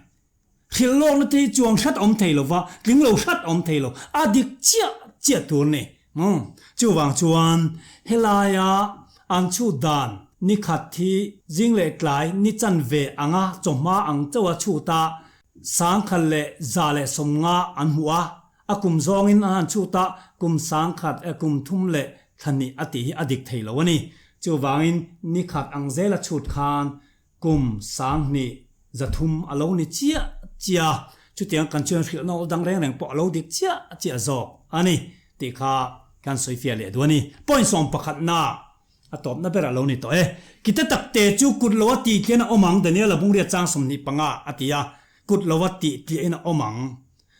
Hrilh lawkna te hi chuang hrat awm thei lova, tling lo hrat awm thei lo, a dik chiah chiah tur a ni. Umm. Chuvang chuan helaia an chhut dan ni khat hi zing leh tlai ni chanve anga chawhma ang chauha chhut a, 1150 an hmu a, a kum zawngin an han chhut a, kum sangkhat eh kum thum leh thla hnih a tih hi a dik thei lo a ni. Chuvangin ni khat ang zela chhut khan Kum 2300 a lo ni chiah chiah a, chutiang kan chuan hrilh nawlh dang reng reng pawh a lo dik chiah chiah zawk a ni tih kha kan sawi fiah leh duh a ni. Point sawmpakhatna a tawpna ber a lo ni tawh e. Kita takte chu kut loa tih tlian a awm ang, Daniela bungriat chang 25 a ti a, kut loa tih tliahin a awm ang.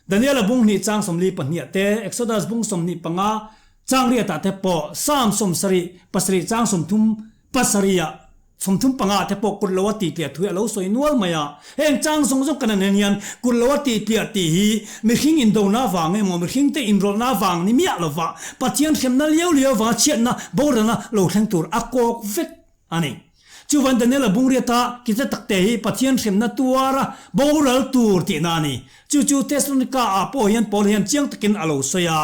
Daniela bung hnih chang 42 te, Exodus bung 25 chang riatah te pawh, Psalm 77 chang 37 ah, 35 ah te pawh kut lo a tih tliah thu hi a lo sawi nual mai a. Heng chang zawng zawng kan han en hian kut lo a tih tliah tih hi mihring indona vang emaw mihringte inrawlhna vang ni miah lova Pathian hremna liau liau vanga chhiatna boralna lo thleng tur a kawk vek a ni. Chuvan Daniela bungriata kita takte hi Pathian hremna tuara boral tur tihna a ni. Chu chu Thessalonika ah pawh hian Paul hian chiang takin a lo sawi a.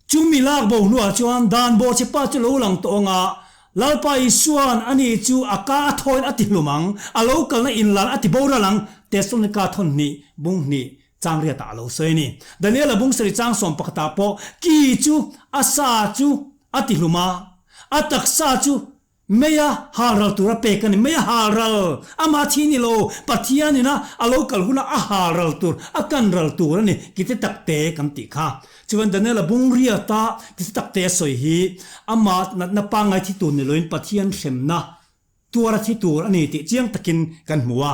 Chumi lak bo hnuah chuan dan bawhchhepa chu lo lang tawh ang a, Lalpa Isua'n ani chu a ka a thawiin a ti hlum ang, a lo kalna inlan a ti boral ang, Thessalonika thawn hnih, bung hnih, chang riatah a lo sawi a ni. Daniela bung sarih chang sawm pakhatah pawh ki chu a sa chu a ti hlum a, a taksa chu Meia halral tura pek a ni. Meia halral, amah thi ni lo, Pathianina a lo kal huna a halral tur, a kan ral tur a ni, kite takte kan tih kha. Chuan Daniela bung riata kite takte a sawi hi amah natna pangngai thi tur ni loin Pathian hremna tuara thi tur a ni tih chiang takin kan hmu a.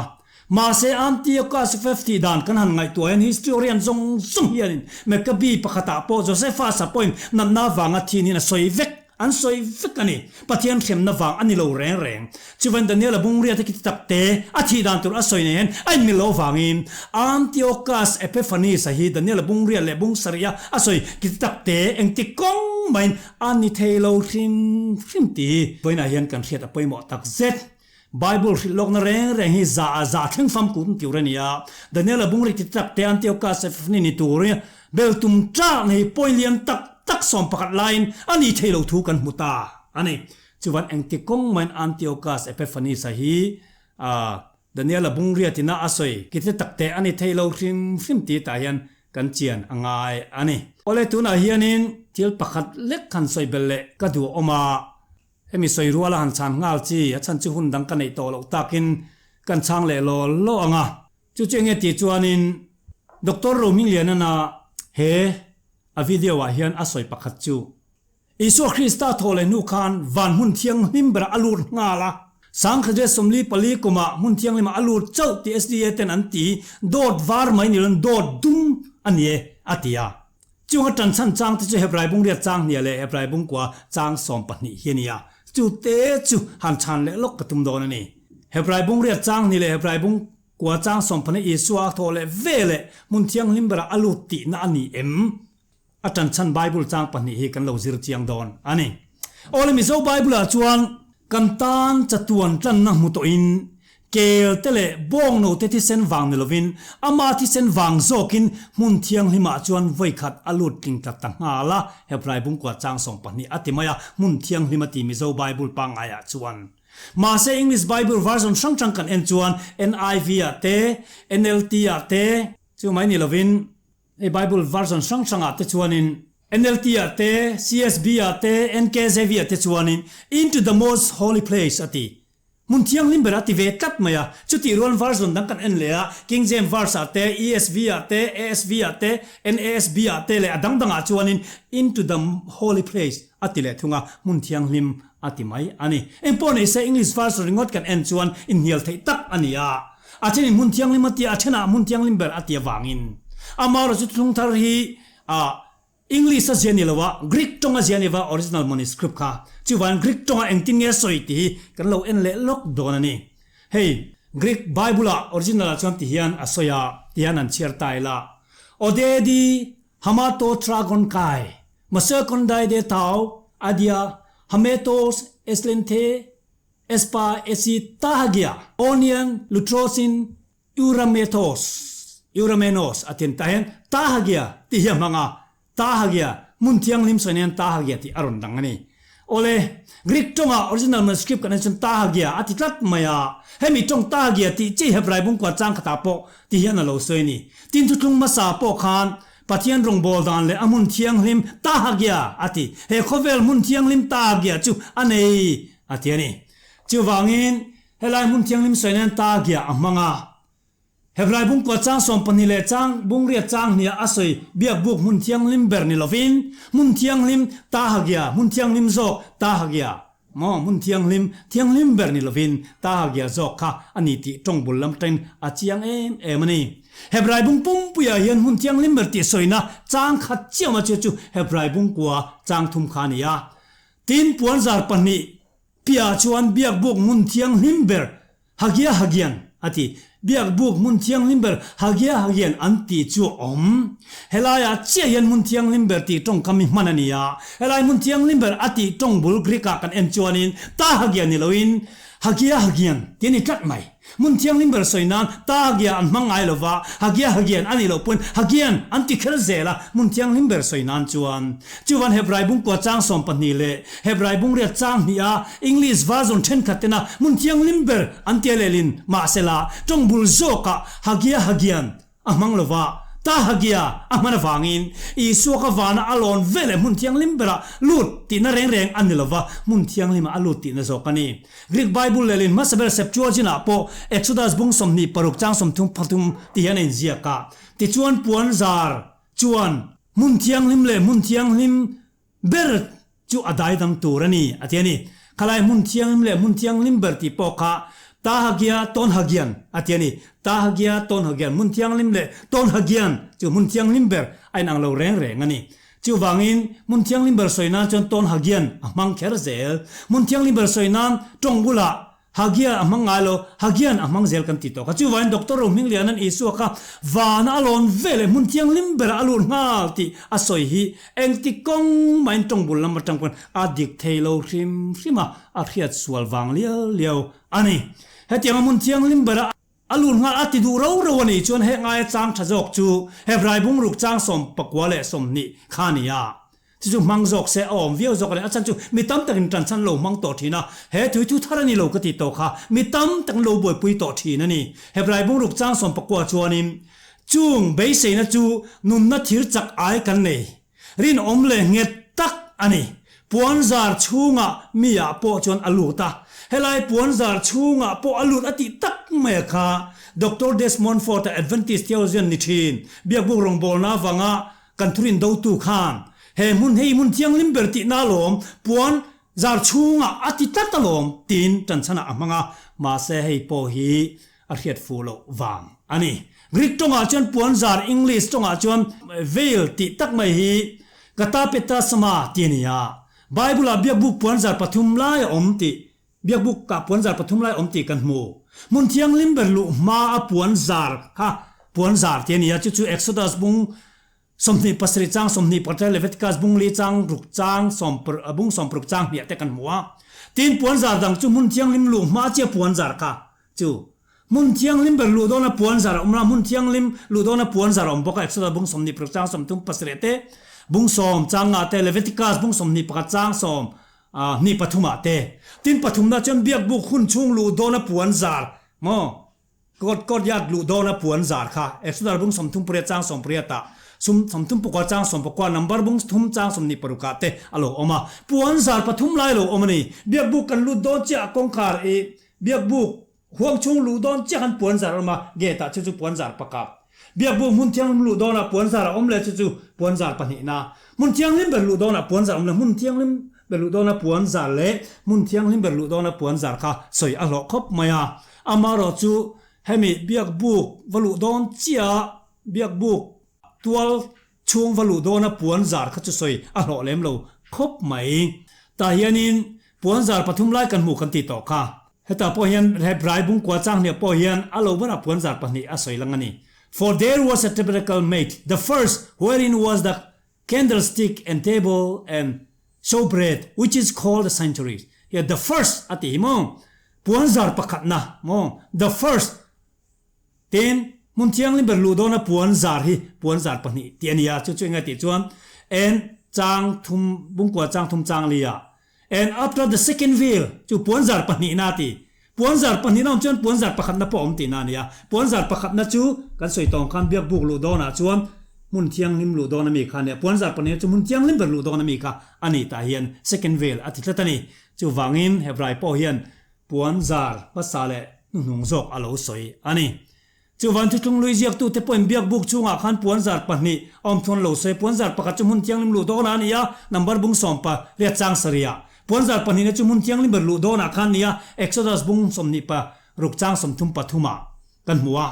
Mahse Antiochus V tih dan kan han ngaihtuah hian historian zawng zawng hianin Maccabee pakhatah pawh Josephus-a pawhin natna vanga thin hian a sawi vek an sawi vek a ni. Pathian hremna vang a ni lo reng reng. Chuvan Daniela bungriate khi ti tak te a thih dan tur a sawi nei hian a inmil loh avangin Antiochus Epiphanes-a hi Daniela bungriat leh bung sarih a a sawi khi ti tak te engtik kawng mahin a ni thei lo hrim hrim tih hi vawiinah hian kan hriat a pawimawh tak zet. Bible hrilh lawkna reng reng hi za ah za thleng fam kut tur a ni a, Daniela bungri ti tak te Antiochus Epiphany ni tur hi bel tum ṭakna hi point lian tak tak 11 laiin a ni thei lo thu kan hmu ta a ni. Chuvan engti kawng maiin Antiochus Epiphanes-a hi Daniela bungriatina a sawi ki ti tak te a ni thei lo hrim hrim tih tah hian kan chian a ngai a ni. Awle tunah hianin thil pakhat lek han sawi belh leh ka duh awm a. Hemi sawi ruala han chhan nghal chi, a chhan chu hun dang ka neih tawh loh takin kan chhang leh law law ang a. Chu chu enge tih chuanin Doctor Rohminglianana he a video ah hian a sawi pakhat chu, Isua Krista thawh leh hnu khan van hmun thianghlim berah a lut nghal a, Sangkhaje 44 kumah hmun thianghlimah a lut chauh tih SDA ten an ti, dawt var mai ni loin dawt dum a ni e a ti a. Chung a ṭan chhan chang te chu Hebrai bung riat chang hniah leh Hebrai bung kua chang 12 hi a ni a, chu te chu han chhan leh lawk ka tum dawn a ni. Hebrai bung riat chang hnih leh Hebrai bung kua chang 12 Isua a thawh leh ve leh hmun thianghlim berah a lut tihna a ni em? A ṭan chhan Bible chang pahnih hi kan lo zir chiang dawn a ni. Awle Mizo Bible-ah chuan kan tan chatuan tlanna hmu tawhin Kel te leh bawngno te thisen vang ni lovin ama thisen vang zawkin hmun thianghlimah chuan vawikhat a lut tling tlat ta nghal a, Hebrai bungkua chang 12 a ti mai a, hmun thianghlim a ti Mizo Bible pangaiah chuan. Mahse English Bible version hrang hrang kan en chuan NIV ah te, NLT ah te, chu mai ni lovin hei Bible version hrang hrangah te chuanin NLT ah te, CSB ah te, NKJV ah te chuanin into the most holy place a ti. Hmun thianghlim ber a ti ve tlat mai a, chutih rual version dang kan en leh a, King James Verse ah te, ESV ah te, ASV ah te, NASB ah te leh a dang dangah chuanin into the holy place a ti leh thung a, hmun thianghlim a ti mai a ni. Engpawh nei se English version ringawt kan en chuan inhnial theih tak a ni a, a thenin hmun thianghlim a tia, a thenah hmun thianghlim ber a ti avangin. Amaherawhchu thuthlung thar hi ah. English a zia ni lo a, Greek tawng a zia ni va original manuscript kha. Chuvangin Greek tawnga engtin nge sawi tih hi kan lo en leh lawk dawn a ni. Hei, Greek Bible ah original ah chuan ti hian a sawi a, ti hian an chhiar ta ila, Odedi hamato tragon kai, masekondai de tau adia hametos eslenthe espa esi tahagia onion lutrosin Eurametos, Euramenos, a tin tah hian Tahagia tih hi a hmang a, Tahagia, hmun thianghlim sawi nen Tahagia tih a rawn dang a ni. Awle, Greek tawngah original manuscript kan en chuan Tahagia a ti tlat mai a, hemi tawng Tahagia tih chi Hebrai bungkua chang khatah pawh ti hian a lo sawi a ni. Tin thuthlung hmasa pawh khan Pathian rawngbâwl dan leh a hmun thianghlim Tahagia a ti. He khawvel hmun thianghlim Tahagia chu a nei a ti a ni. Chuvangin Helai hmun thianghlim sawi nan Tagia a hmang a. Hebrai bungkua chang 12 leh chang bungriat chang hniah a sawi biakbuk hmun thianghlim ber ni lovin hmun thianghlim Tahagia, hmun thianghlim zawk Tahagia maw hmun thianghlim thianghlim ber ni lovin Tahagia zawk kha a ni tih tawng bul lam atangin a chiang em em a ni. Hebrai bung pumpuiah hian hmun thianghlim ber tih sawina chang khat chiah awm a chu chu Hebrai bungkua chang thum kha a ni a. Tin, puanzar pahnih Piah chuan biakbuk hmun thianghlim ber Hagia Hagian a ti. Biakbuk hmun thianghlim ber Hagia Hagian an tih chu a awm. Helaiah chiah hian hmun thianghlim ber tih tawngkam hi hman a ni a. Helai hmun thianghlim ber a tih tawng bul Greek-ah kan en chuanin Ta Hagia ni loin Hagia Hagian tih a ni tlat mai. Hmun thianghlim ber sawi nan Ta Hagia an hmang ngai lova, Hagia Hagian a nih loh pawn Hagian an ti kher zel a, hmun thianghlim ber sawi nan chuan. Chuvan Hebrai bungkua chang 12 leh Hebrai bungriat chang hnih a English version thenkhat tena hmun thianghlim ber an tia lehlin mahsela tawng bul zawkah Hagia Hagian A hmang lo va, ta Hagia a hman avangin Isua ka vana a lawn ve leh hmun thianghlim berah lut tihna reng reng a ni lo va, hmun thianghlimah a lut tihna zawk a ni. Greek Bible lehlin hmasa ber Septuagint-ah pawh Exodus bung 26 chang 33 ti hian a inziak a, Tichuan puanzar chuan hmun thianghlim leh hmun thianghlim ber chu a daidang tur a ni, a ti a ni. Khalai hmun thianghlim leh hmun thianghlim ber tih pawh kha Tahagia Tawnhagian a ti a ni. Tahagia Tawnhagian, hmun thianghlim leh Tawnhagian chu hmun thianghlim ber a inang lo reng reng a ni. Chuvangin hmun thianghlim ber sawi nan chuan Tawnhagian a hmang kher zel. Hmun thianghlim ber sawi nan tawng bulah Hagia a hmang ngai lo, Hagian a hmang zel kan ti tawh kha. Chuvangin Doctor Rohmingliana'n Isua kha vana a lawn ve leh hmun thianghlim berah a lut nghal tih a sawi hi engti kawng mahin tawng bul lam atang pawn a dik thei lo hrim hrim a, a hriat sual vang liau liau a ni. Hetianga hmun thianghlim berah a lut nghal a ti duh ro ro a nih chuan heng aia chang tha zawk chu Hebrai bungruk chang 19 leh 20 kha a ni a. Chu chu hmang zawk se a awm viau zawk a ni. A chhan chu mi tam takin tan chhan lo hmang tawh thin a, he thui thu thar a ni lo ka ti tawh kha mi tam takin lo buaipui tawh thin a ni. Hebrai bungruk chang 19 chuanin, Chung beiseina chu nunna thir chak ai kan nei, rinawm leh nghet tak a ni. Puanzar chhungah mi ah pawh chuan a lut a, helai puanzar chhungah pawh a lut a tih tak mai a kha Doctor Desmond Ford-a Adventist theologian ni thin, biakbuk rawngbawlna avanga Kan thurin dotu khan he hmun hei hmun thianghlim ber tihna alawm, puan zar chhungah a ti tlat alawm tiin ṭanchhanah a hmang a, mahse hei pawh hi a hriat fuh loh vang a ni. Greek tawngah chuan puan zar, English tawngah chuan veil tih tak mai hi katapetasma tih a ni a, Bible-ah biakbuk puan zar pathum lai a awm tih Biakbuk kah puan zar pathum lai awm tih kan hmu. Hmun thianghlim ber luh hma a puan zar kha puan zar tih a ni a, chu chu Exodus bung 27 chang 21 Leviticus bung li chang ruk chang sawm bung 60 chang hniah te kan hmu a. Tin puan zar dang chu hmun thianghlim luh hma chia puan zar kha chu hmun thianghlim ber luh dawna puan zar a awm la, hmun thianghlim luh dawna puan zar a awm bawk a, Exodus bung 26 chang 37 te bung sawm chang nga te Leviticus bung 21 chang sawm A hnih pathumah te. Tin pathumna chuan biakbuk hun chhung luh dawna puan zar maw? Court courtyard luh dawna puan zar kha Exodus bung 38 chang 18 ah sum 34 chang 19 number bung thum chang 26 ah te a lo awm a. Puan zar pathum lai lo awm a ni. Biakbuk kan lut dawn chiah kawngkhar i biakbuk Huang chhung luh dawn chiah khan puan zar a awm a, gate ah chu chu puan zar pakhat. Biakbuk hmun thianghlim luh dawnah puan zar a awm leh chu chu puan zar pahnihna. Hmun thianghlim ber luh dawnah puan zar a awm leh hmun thianghlim ber luh dawna puan zar leh hmun thianghlim ber luh dawna puan zar kha sawi a hlawh khawp mai a. Amaherawh chu hemi biakbuk va luh dawn chiah biakbuk tual. chhung va luh dawna puan zar kha chu sawi a hlawh lem lo khawp mai. Tah hianin puan zar pathum lai kan hmuh kan tih tawh kha. Hetah pawh hian Hebrai bungkua changhniah pawh hian a lo berah puan zar pahnih a sawi lang a ni. For there was a tabernacle made, the first, wherein was the candlestick and table and showbread, which is called the sanctuary. Hiya the first a tih hi maw? Puan zar pakhatna maw? The first Tin, hmun thianghlim ber luh dawna puan zar hi puan zar pahnih tih a ni a, chu chu enga tih chuan en chang thum bungkua chang thum chang li ah And after the second veil chu puan zar pahnihna a ti. Puan zar pahnihna awm chuan puan zar pakhatna pawh a awm tihna a ni a. Puan zar pakhatna chu kan sawi tawng khan biak buk luh dawnah chuan hmun thianghlim luh dawn a mi kha a ni a. Puan zar pahnihna chu hmun thianghlim ber luh dawn a mi kha a ni tah hian second veil a ti tlat a ni. Chuvangin Hebrai pawh hian puan zar hmasa leh hnuhnung zawk a lo sawi a ni. Chuvan thuthlung lui ziaktute pawhin biak buk chhungah khan puanzar pahnih a awm thun lo sawi. Puanzar pakhat chu hmun thianghlim luh dawnah a ni a, number bung sawmpa riat chang sarih ah. Puanzar pahnihna chu hmun thianghlim ber luh dawnah khan ni a, Exodus bung 24 ruk chang 33 ah kan hmu a.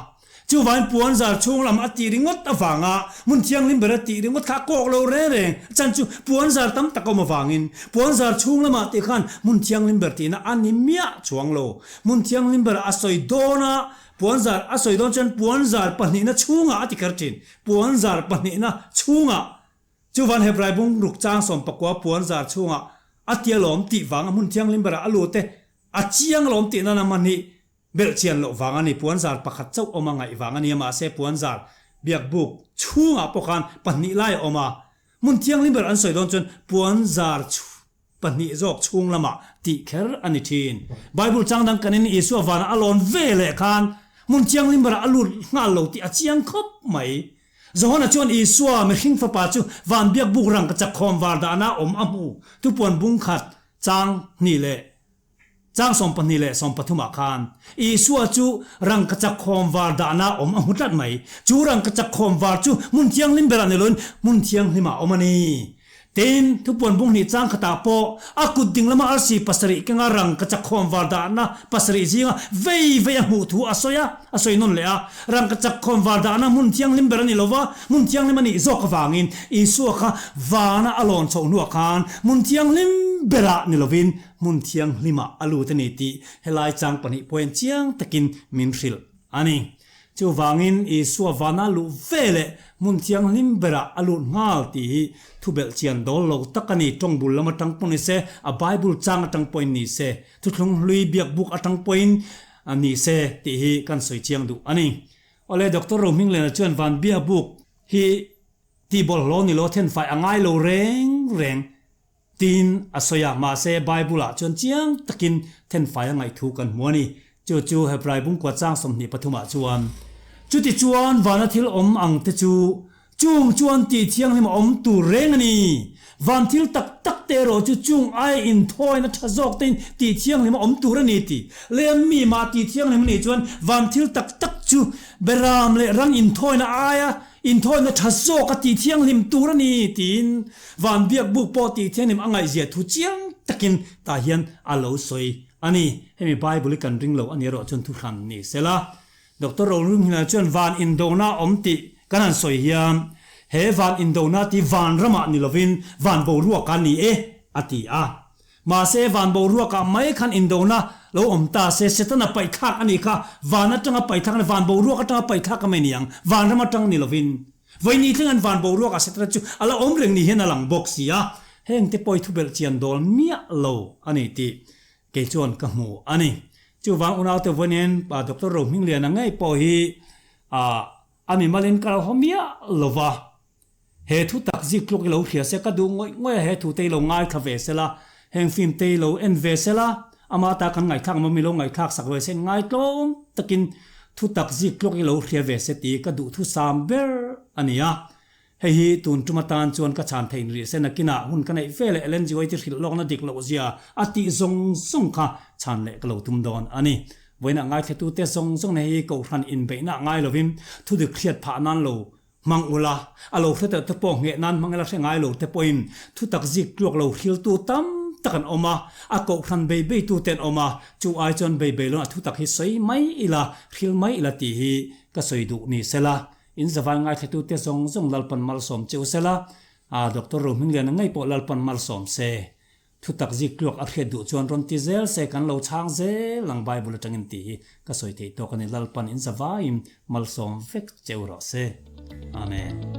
Chuvain puanzar chhung lam a tih ringawt avanga hmun thianghlim ber a tih ringawt kha a kawk lo reng reng. A chan chu puanzar tam tak a awm avangin puanzar chhung lamah tih khan hmun thianghlim ber tihna a ni miah chuang lo. Hmun thianghlim ber a sawi dawn a, Puanzar a sawi dawn chuan puanzar pahnihna chhungah a ti kher thin. Puanzar pahnihna chhungah chuvan Hebrai bung ruk chang 19 puanzar chhungah a ti alawm tih vang a hmun thianghlim berah a lut e, a chiang alawm tih nana hman hi belh chian loh vang a ni. Puanzar pakhat chauh awm a ngaih vang a ni a, mahse puanzar biakbuk chhungah pawh khan pahnih lai a awm a, hmun thianghlim ber an sawi dawn chuan puanzar chhung Pahnih zawk chhung lamah tih kher a ni thin. Bible chang dang kanin Isua vanah a lawn ve leh khan hmun thianghlim berah a lut nghal lo tih a chiang khawp mai. Johana chuan Isua, mihring fapa chu van biak buk rangkachak khawm var dahna awm a hmu thupuan bung khat chang hnih leh chang 12 leh 13 ah khan Isua chu rangkachak khawm var dahna awm a hmu tlat mai. Chu rangkachak khawm var chu hmun thianghlim berah ni loin hmun thianghlimah a awm a ni. Tin, thupuan bung hnih chang khatah pawh a kut ding lama arsi pasarih kenga rangkachak khawm var dahna pasarih zinga vei vei a hmuh thu a sawi a, a sawi nawn leh a. Rangkachak khawm var dahna hmun thianghlim ber a ni lova, hmun thianghlim a nih zawk avangin Isua kha vana a lawn chhoh hnuah khan hmun thianghlim berah ni lovin hmun thianghlimah a lut a ni tih helai chang pahnih pawhin chiang takin min hrilh a ni. Chuvangin Isua vana luh ve leh hmun thianghlim berah a lut nghal tih hi thubelh chian dawl lo tak a ni. Tawng bul lam atang pawh ni se, a Bible chang atang pawhin ni se, thuthlung hlui biakbuk atang pawhin ni se tih hi kan sawi chiang duh a ni. Awle Doctor Rohmingliana chuan van biakbuk hi tih bawlhhlawh ni lo thenfai a ngai lo reng reng. Tiin a sawi a, mahse Bible-ah chuan chiang takin thenfai a ngaihthu kan hmu a ni. Chu chu Hebrai bungkua chang 23 ah chuan, Chutichuan vana thil awm ang te chu chung chuan tih thianghlim a awm tur reng a ni. Van thil tak tak te erawh chu chung aia inthawina tha zawk tein tih thianghlim a awm tur a ni tih leh mi mah tih thianghlim a nih chuan van thil tak tak chu beram leh rang inthawina aia Inthawina tha zawk a tih thianghlim tur a ni tiin van biak buk pawh tih thianghlim a ngaihzia thu chiang takin tah hian a lo sawi a ni. Hemi Bible hi kan ring lo a ni erawh chuan thu hran ni sela. Doctor Rohlunghina chuan van indona a awm tih kan han sawi hian he van indona tih van ramah ni lovin van boruakah ni e a ti a. Mahse, van boruakah mai khan indona lo awm ta se, Setana paihthlak a nih kha, van atanga paihthlak a ni, van boruak atanga paihthlak a mai ni ang, vanram atang ni lovin. Vawiini thleng an van boruakah Setana chu a la awm reng ni hian a lang bawk si a, heng te pawh hi thubelh chian dawl miah lo a ni tih kei chuan ka hmu a ni. Chuvang unaute vawiin Doctor Rohmingliana ngei pawh hi a mimalin ka lo haw miah lo va. He thu tak zik tluk i lo hria se ka duh ngawih ngawih a, he thu te i lo ngaithla ve sela, heng film te i lo en ve sela, ama ta kan ngaihthlak ang mi lo ngaihthlak sak ve se in ngaitlawm takin thu tak zik tluk i lo hria ve se tih ka duh thusam ber a ni a. Hei hi tun tum atan chuan ka chhan theih rih se nakinah hun ka neih ve leh Ellen G. White i hrilh lawkna dik loh zia a tih zawng zawng kha chhan leh ka lo tum dawn a ni. Vawiinah ngaithlatute zawng zawng nei hi Kohhran inbeihna ngai lovin thudik hriat phah nan lo Hmang ula, a lo hre tawh te pawh ngheh nan hmang ila hre ngai lo te pawhin thutak zik tluak lo hriltu tam tak an awm a, a kohhran bei bei tu te an awm a, chu ai chuan bei bei loin a thutak hi sawi mai ila, hril mai ila tih hi ka sawi duh ni sela. In zavai ngaithlatute zawng zawng Lalpan malsawm che u sela, aa Doctor Rohmingliana ngei pawh Lalpan malsawm se. Thutak zik tluak a hriat duh chuan rawn ti zel se kan lo chhang zel ang Bible atangin tih hi ka sawi theih tawk a ni Lalpan in zavaiin malsawm vek che u rawh se. Amen.